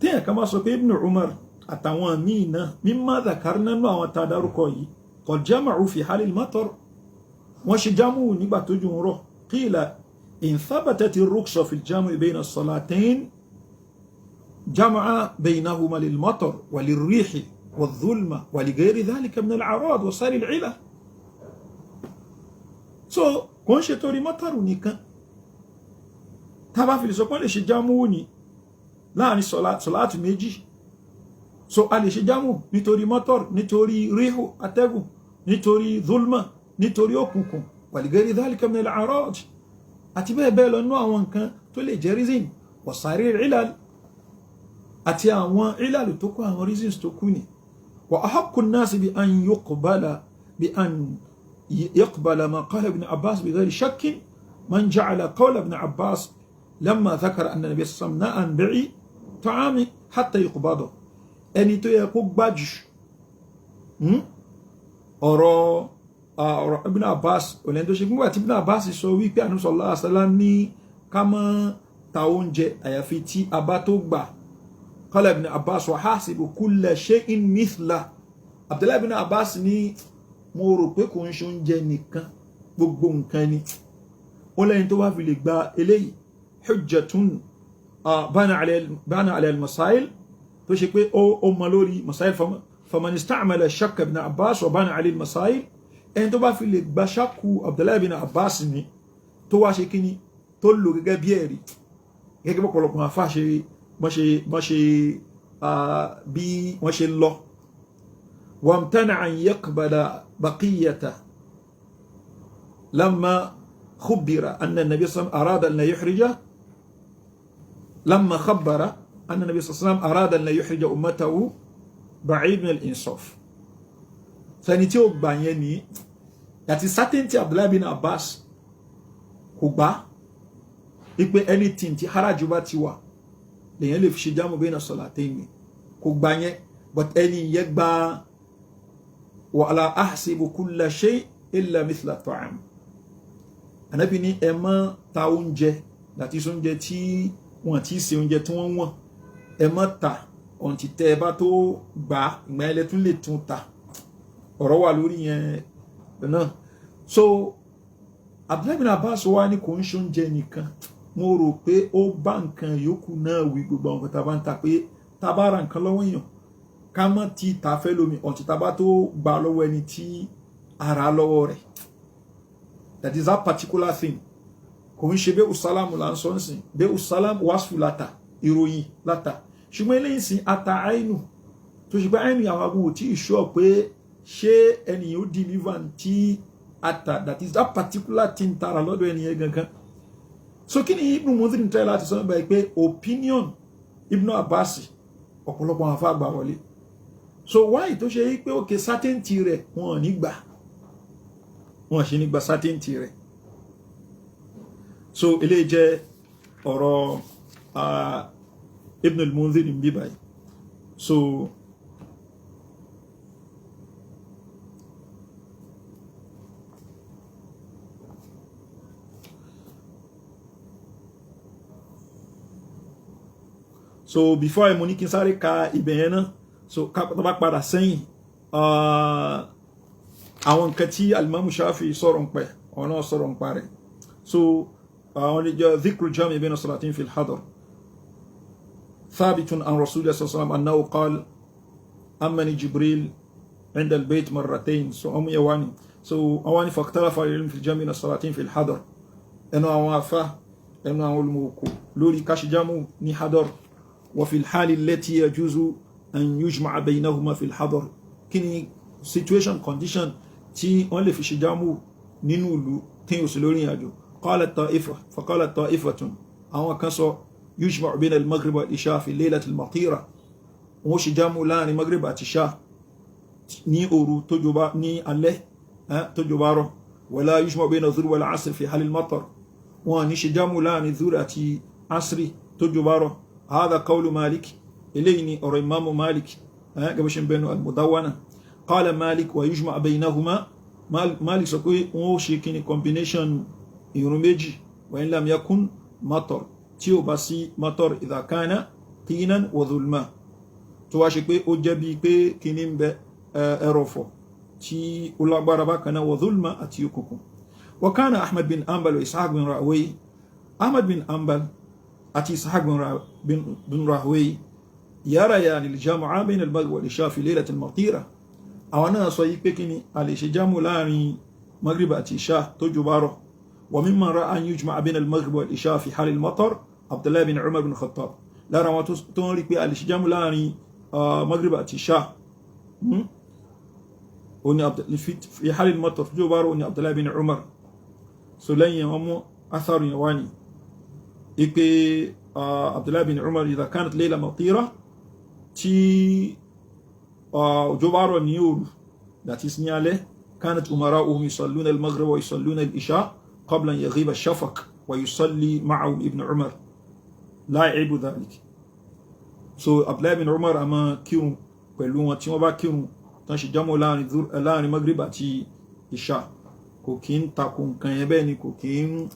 téèyàn kan bá sọ pé Ibn Umar àtàwọn míì náà mimma dhakarna nú àwọn tá a dárúkọ yìí qad jama'u fi halil matar, wọ́n ṣe jámù nígbà tó jù ń rọ̀. Qila in thabatat ar-rukhsa fi al-jam'i bayna as-salatayn jama'a baynahuma lil-matar wa lir-rihi wal-dhulma wa li ghayri dhalika min al-a'rad wa sa'ir al-'ilal. So kò ń ṣe torí mọ́tàrù nìkan tá bá fi lè sọ pé lè ṣe jámù ní láàrin sọ̀láàtù méjì. So a lè ṣe jámù nítorí mọ́tọ̀rù, nítorí ríhù atẹ́gùn, nítorí dhulma, nítorí òkùnkùn, wa li ghayri dhalika min al-a'rad àti bẹ́ẹ̀ bẹ́ẹ̀ lọ nú àwọn nǹkan tó lè jẹ́ reason, wa sa'ir al-'ilal àti àwọn ilal tó kú, àwọn reasons tó kú ni. Wa ahaqqu an-nasi bi an yuqbala bi an يقبل ما قال ابن عباس بغير شك من جعل قول ابن عباس لما ذكر أن النبي صلى الله عليه وسلم نهى عن بيع طعام حتى يقبضه. Ẹni tó yẹ kó gbájú ọ̀rọ̀ Ibn Abbas òlẹ́ni tó ṣe fún tí Ibn Abbas sọ wípé Ànábì sallallahu alaihi wasallam ní ká má ta oúnjẹ àyàfi tí a bá tó gbà. Qala Ibn Abbas wa hasibu kulla shay'in mithla. Abdullahi Ibn Abbas ní mo rò pé kò ń ṣe oúnjẹ nìkan, gbogbo nǹkan ni. Ó lẹ́yìn tó bá fi lè gba eléyìí hujjatun bana ala al-masail tó ṣe pé ó mọ lórí masail faman ista'mala shakka ibn Abbas wa bana ala al-masail. Ẹni tó bá fi lè gba ṣakku Abdullahi ibn Abbas ni tó wá ṣe kíni tó lò gẹ́gẹ́ bí ẹ̀rí, gẹ́gẹ́ bọ́pọ̀lọpọ̀ àfáà ṣe bí wọ́n ṣe lọ. وامتنع أن يقبل بقية لما خبر أن النبي صلى الله عليه وسلم أراد أن لا يحرج، لما خبر أن النبي صلى الله عليه وسلم أراد أن لا يحرج أمته بعيد من الإنصاف. Sẹni tí ó gbà yẹn ní àti certainty Abdullahi bin Abbas kò gbà wípé anything tí haraju bá ti wà lèyàn lè fi ṣe jámù bayna salatayn, kò gbà yẹn, but ẹni yẹn gbà wala ahsibu kulla shay illa mithla ta'am. Ànábì ní ẹ má ta oúnjẹ, láti sọ oúnjẹ tí wọ́n ti ṣe oúnjẹ tí wọ́n wọ̀n, ẹ má ta Ọ̀ǹtí tẹ́ ẹ bá tó gbà, ìgbà yẹn lẹ tún lè tún ta. Ọ̀rọ̀ wà lórí yẹn náà. So Abdullahi bin Abbas wá ní kò ń ṣe oúnjẹ nìkan, mo rò pé ó bá nǹkan yòókù náà wí. Gbogbo àwọn nǹkan tá a bá ń ta, pé tá a bá ra nǹkan lọ́wọ́ èèyàn, ká má ti ta fẹ́ lómi ọ̀ǹtí tá a bá tó gbà lọ́wọ́ ẹni tí ara lọ́wọ́ rẹ̀. That is, that particular thing, kò ń ṣe bẹ́ẹ̀. Sálámù là ń sọ ń sìn bẹ́ẹ̀. Sálámù wàásù láta, ìròyìn láta. Ṣùgbọ́n eléyìí sìn ata àìnù tó ṣe pé àìnù àwọn agbóhùn tí ì sọ pé ṣé ẹnìyàn ó deliver tí ata, that is, that particular thing tara lọ́dọ̀ ẹnìyẹn gangan. So kí ni Ibn Mundhir try láti sọ nípa pé opinion Ibn Abbas, ọ̀pọ̀lọpọ̀ àwọn afáàgbà wọlé? So why tó ṣe yí pé òkè certainty rẹ̀, wọn ò ní gbà, wọn ṣe ní gba certainty rẹ̀? So eléyìí jẹ́ ọ̀rọ̀ Ibn al-Mundhir ní bíbáyìí. So before mo ní kí n sáré ka ibẹ̀ yẹn náà. So ká tó bá padà sẹ́yìn, àwọn nǹkan tí alimamu Shafi sọ̀rọ̀ ń pẹ́, ọ̀nà sọ̀rọ̀ ń parẹ́. So àwọn ìjọ dhikru jami bayna salatin fil hadar thabitun an rasulillah sallallahu alaihi wasallam annahu qala amani Jibril inda albayt marratayn. So ọmọ yẹn wá ní, so àwọn ní fakhtalafa al-ilm fil jami bayna salatin fil hadar. Ẹnu àwọn afa, ẹnu àwọn olùmọ̀ọ́kọ̀ lórí káṣíjámù ní hadar, wa fil hali allati yajuzu an yujma'a baynahuma fil hadar. Kí ni situation, condition tí wọ́n lè fi ṣe jámù nínú ìlú tí ó sì lórí ìrìnàjò? Qala ta'ifa, faqala ta'ifatun, àwọn kan sọ, yujma'u bayna al-maghrib wal isha fi laylati al-matira. Wọ́n ṣe jámù láàrin maghrib àti isha ní òru tójò bá, ní alẹ́ tójò bá rọ̀. Wala yujma'u bayna dhuhr wal asr fi hal al-matar. Wọ́n ní ṣe jámù láàrin dhuhr àti asri tójò bá rọ̀. Hadha qawlu Malik, eléyìí ni ọ̀rọ̀ imamu Malik gẹ́gẹ́ bó ṣe ń bẹnu al-Mudawwana. Qala Malik wa yujma' baynahuma. Malik sọ pé wọ́n ó ṣe kíni, combination ìrun méjì, wa in lam yakun matar, tí ó bá sí matar, idha kana tinan wa dhulma, tó wá ṣe pé ó jẹ́ bíi pé kíní ń bẹ, ẹrọ̀fọ̀ tí ó lágbára bákan náà, wa dhulma, àti òkùnkùn. Wa kana Ahmad bin Hanbal wa Ishaq bin Rahawayh, Ahmad bin Hanbal àti Ishaq bin Rahawayh, yarayani al-jam'a bayna al-maghrib wal-isha fi laylati al-matira. Àwọn náà sọ yí pé kí ni, a lè ṣe jámù láàrin maghrib àti isha tó jò bá rọ̀. Wa mimman ra'a an yujma'a bayna al-maghrib wal-isha fi hal al-matar Abdullah bin Umar bin Khattab. Lára wọn tó ń rí pé a lè ṣe jámù láàrin maghrib àti isha fi hal al-matar tó jò bá rọ̀, ní Abdullah bin Umar. So lẹ́yìn wọn mú atharu yẹn wá ní ipe Abdullah bin Umar, idha kanat layla matira, tí òjò bá rọ̀ ní òru, that is ní alẹ́, kanat umara'uhum yusalluna al-maghrib wa yusalluna al-isha qabla an yaghiba ash-shafaq wa yusalli ma'ahum Ibn Umar la ya'ibu dhalik. So Abdullah bin Umar a máa kírun pẹ̀lú wọn tí wọ́n bá kírun tán, ṣe jámọ́ láàrin maghrib àti isha, kò kí ń takò nǹkan yẹn, bẹ́ẹ̀ ni kò kí ń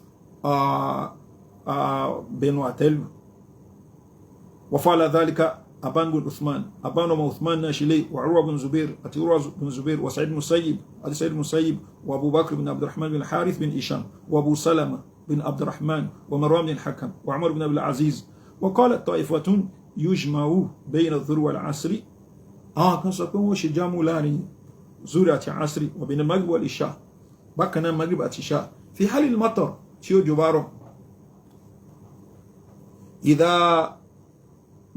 bẹnu àtẹ́lù. Wa fa'ala dhalika Aban bin Uthman, Aban ọmọ Uthman náà ṣe, wa Urwa bin Zubair, àti Urwa bin Zubair, wa Sa'id Musayyib, àti Sa'id Musayyib, wa Abu Bakr bin Abdurrahman bin Harith bin Isham, wa Abu Salama bin Abdurrahman, wa Marwan bin Hakam, wa Umar bin Abdul Aziz. Wa qalat ta'ifatun yujma'u bayna adh-dhuhr wal 'asri. Àwọn kan sọ pé wọ́n ṣe jámù láàrin zuri àti asri, wa bayna maghrib wal isha, bákan náà maghrib àti isha, fi halil matar, tí ó jọba rọ̀, idha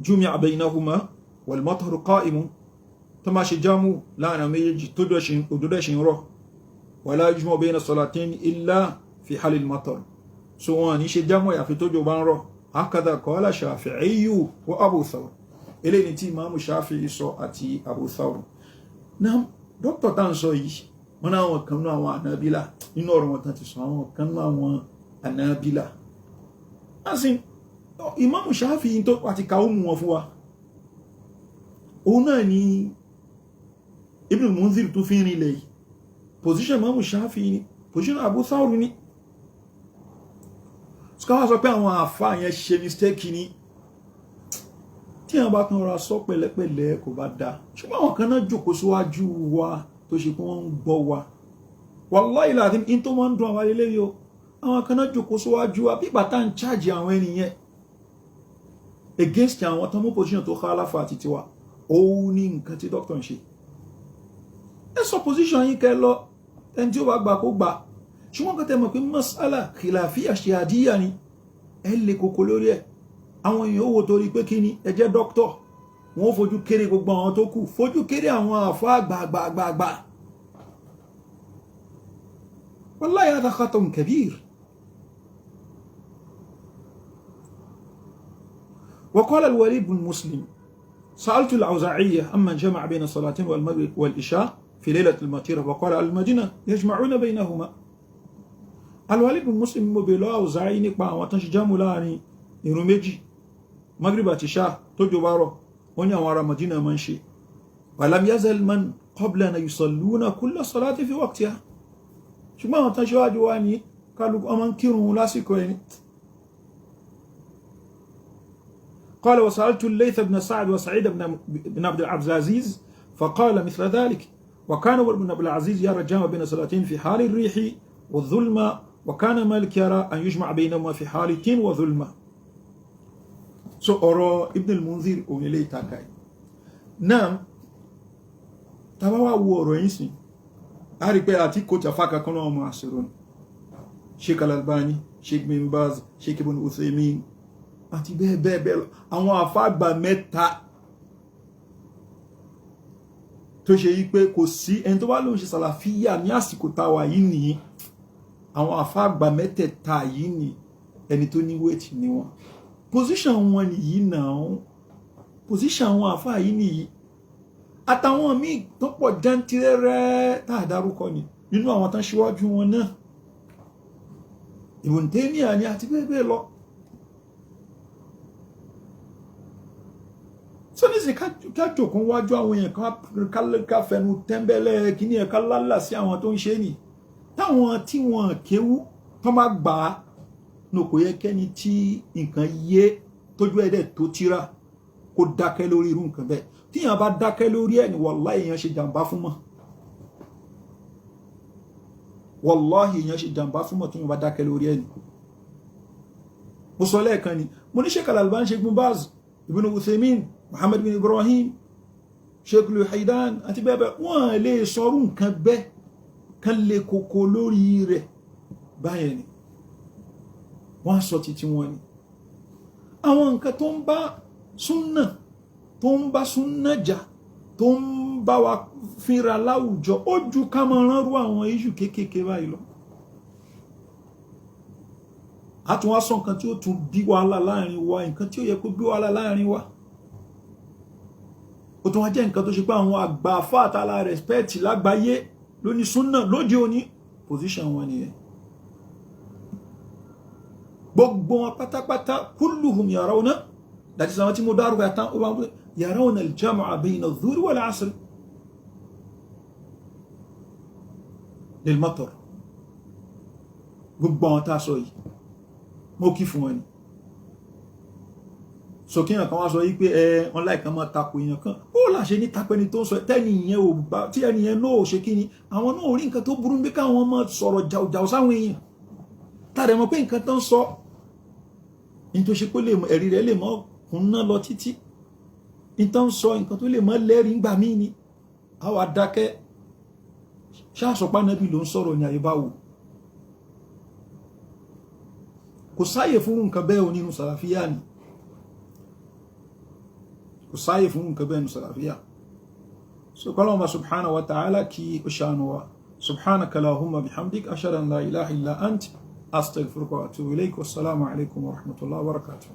jumi'a baynahuma wal matar qa'imun, tó máa ṣe jámù láàrin méjèèjì tó òjò ṣe ń rọ̀. Wala yujma'u bayna salatayn illa fi halil matar. So wọn ní ṣe jámù àyàfi tó jọ bá ń rọ̀. Hakadha qala Shafi'iyyu wa Abu Thawr. Eléyìí tí Imam Shafi'i sọ àti Abu Thawr náà. Dókítà tá à ń sọ yìí, wọn náà àwọn kan náà, àwọn Hanabila, nínú ọ̀rọ̀ wọn tán ti sọ, àwọn kan náà, àwọn Hanabila asin Imam Shafi'i tó àti kàó mú wọn fún wa, òun náà ni Ibn Munzir tó fi ń rinlẹ̀ yìí. Position Imam Shafi'i ni position Abu Thawr ni. Sọ pé àwọn àfa yẹn ṣe mistake ni. Tí àwọn bá tún ra sọ pẹ̀lẹ́pẹ̀lẹ́ kò bá dáa, ṣùgbọ́n àwọn kan náà jókòó síwájú wa tó ṣe pé wọ́n ń gbọ́ wa. Wallahi láti in tó máa ń dùn àwọn eléyìí o. Àwọn kan náà jókòó síwájú wa bí bàtà ń chájì àwọn ènìyàn against àwọn tó mú position tó khalafa àti tiwa. Òun ní nǹkan tí doctor ń ṣe. Ẹ sọ position yín kẹ lọ, ẹni tí ó bá gbà kó gbà. Ṣùgbọ́n kọ́ tẹ́ mọ̀ pé mas'ala khilafiyya ijtihadiyya ni, ẹ lè koko lórí ẹ̀. Àwọn èèyàn ó wo torí pé kí ni ẹ jẹ́ dókítọ̀, wọ́n fojú kéré gbogbo àwọn tó kù, fojú kéré àwọn àfá àgbààgbààgbà. Wallahi hadha khata'un kabir. وقال الوليد بن مسلم: سألت الأوزاعية أما جمع بين الصلاتين والمغرب والإشاء في ليلة المطيرة، وقال المدينة يجمعون بينهما. الوليد بن مسلم mo bèèrè lọ́wọ́ Awza'i nípa àwọn tó ń ṣe jámù láàrin ìrun méjì, Maghrib àti Isha, tójò bá rọ̀. Wọ́n ní àwọn ará Madina máa ń ṣe. ولم يزل من قبلنا يصلون كل صلاة في وقتها. Ṣùgbọ́n àwọn tó ń ṣíwájú wa ní kálukú ọmọ ń kírun lásìkò ẹni. قال: وسألت الليث بن سعد وسعيد بن عبد العزيز فقال مثل ذلك. وكان عمر بن عبد العزيز يرى الجمع بين صلاتين في حال الريح والظلمة، وكان مالك يرى أن يجمع بينهما في حال تين وظلمة. So ọ̀rọ̀ Ibn al-Munzir òun ilé ìtaka yìí náà, tá bá wá wo ọ̀rọ̀ yìí sìn, a rí pé àti kò tàfà kankan náà mọ̀ àṣírò ni Sheikh Al-Albani, Sheikh Bin Baz, Sheikh Ibn Uthaymin àti bẹ́ẹ̀ bẹ́ẹ̀ bẹ́ẹ̀ lọ, àwọn àfáàgbà mẹ́ta tó ṣe yí pé kò sí ẹni tó bá lóun ṣe sàlàfíà ní àsìkò táwa yìí nìyí. Àwọn àfáàgbà mẹ́tẹ̀ẹ̀ta yìí ni ẹni tó ní wéètì ni wọn. Position wọn nìyí náà, position àwọn àfáà yìí nìyí, àtàwọn míì tó pọ̀ jantirẹrẹ tá a dárúkọ ni nínú àwọn tán ṣíwájú wọn náà, Ibn Taymiyyah ni àti bẹ́ẹ̀ bẹ́ẹ̀ lọ. So nísìnyí ká jòkó wájú àwọn èèyàn ká fẹnu tẹ́ńbẹ́lẹ́ kíní ẹ̀, ká lálà sí àwọn tó ń ṣe nì, táwọn tí wọn kéwú tó bá gbà á ní, kò yẹ kẹ́ni tí nǹkan yé tójú ẹ̀ dẹ̀ tó tíra kó dákẹ́ lórí irú nǹkan bẹ́ẹ̀. Tíyàn bá dákẹ́ lórí ẹ̀ ní, wàláhì èèyàn ṣe jàǹbá fún mọ́. Wàláhì èèyàn ṣe jàǹbá fún mọ́ tíyàn bá dákẹ́ lórí ẹ̀ ní. Mo sọ lẹ́ẹ̀kan ni, mo ní Sheikh Al-Albani, Sheikh Bin Baz, Ibn Uthaymin, Muhammad bin Ibrahim, Sheikh Luhaidan àti bẹ́ẹ̀ bẹ́ẹ̀, wọ́n lè sọrú nǹkan bẹ́ẹ̀ kan lè koko lórí rẹ̀ báyẹn ni wọ́n sọ títí wọn ni. Àwọn nǹkan tó ń bá súnà, tó ń bá súnà jà, tó ń bá wa fínra láwùjọ, ó ju ká máa ránrú àwọn iṣu kéékèèké báyìí lọ. A tún wá sọ nǹkan tí ó tún bí wàhálà láàrin wa, nǹkan tí ó yẹ kó bí wàhálà láàrin wa, ó tún wá jẹ́ nǹkan tó ṣe pé àwọn àgbà fáàtàlà respect lágbàáyé lóní súnà lóde òní, position wọn nìyẹn. Gbogbo wọn pátápátá, kulluhum yarawna, láti sọ àwọn tí mo dárúkọ àtàn ó bá ń pè yarawna al-jam'a bayna adh-dhuhri wal-'asr lil-matar. Gbogbo àwọn tá a sọ yìí, mo kí fún wọn ni. So kí èèyàn kan wá sọ yí pé ẹ wọn láìka máa tako èèyàn kan, ó là ṣe ní tako ẹni tó ń sọ tẹ́ni ìyẹn ò bá tí ẹni yẹn náà ò ṣe kí ni, àwọn náà ò rí nǹkan tó burú bí káwọn máa sọ̀rọ̀ jàùjàù sáwọn èèyàn tàdé mọ̀ pé nǹkan tó ń sọ ní tó ṣe pé ẹ̀rí rẹ̀ lè mọ́ kúnná lọ títí ní tó ń sọ, nǹkan tó lè mọ́ lẹ́rìí ńgbà míì ni àwa dákẹ́ ṣáàsọpá nẹ́bí ló ń sọ̀rọ̀ ní àyè báwo. Kò sáyè fún nǹkan bẹ́ẹ̀ o nínú sàlàfíà ni, kò sáyè fún nǹkan bẹ́ẹ̀ nínú sàlàfíà. So kọ́lọ́mà subhanahu wa ta'ala kí ó ṣàánú wa. Subhanaka lahumma bihamdik, ashhadu an la ilaha illa ant, astaghfiruka wa atubu ilayk. Wassalamu alaikum wa rahmatullahi wa barakatuh.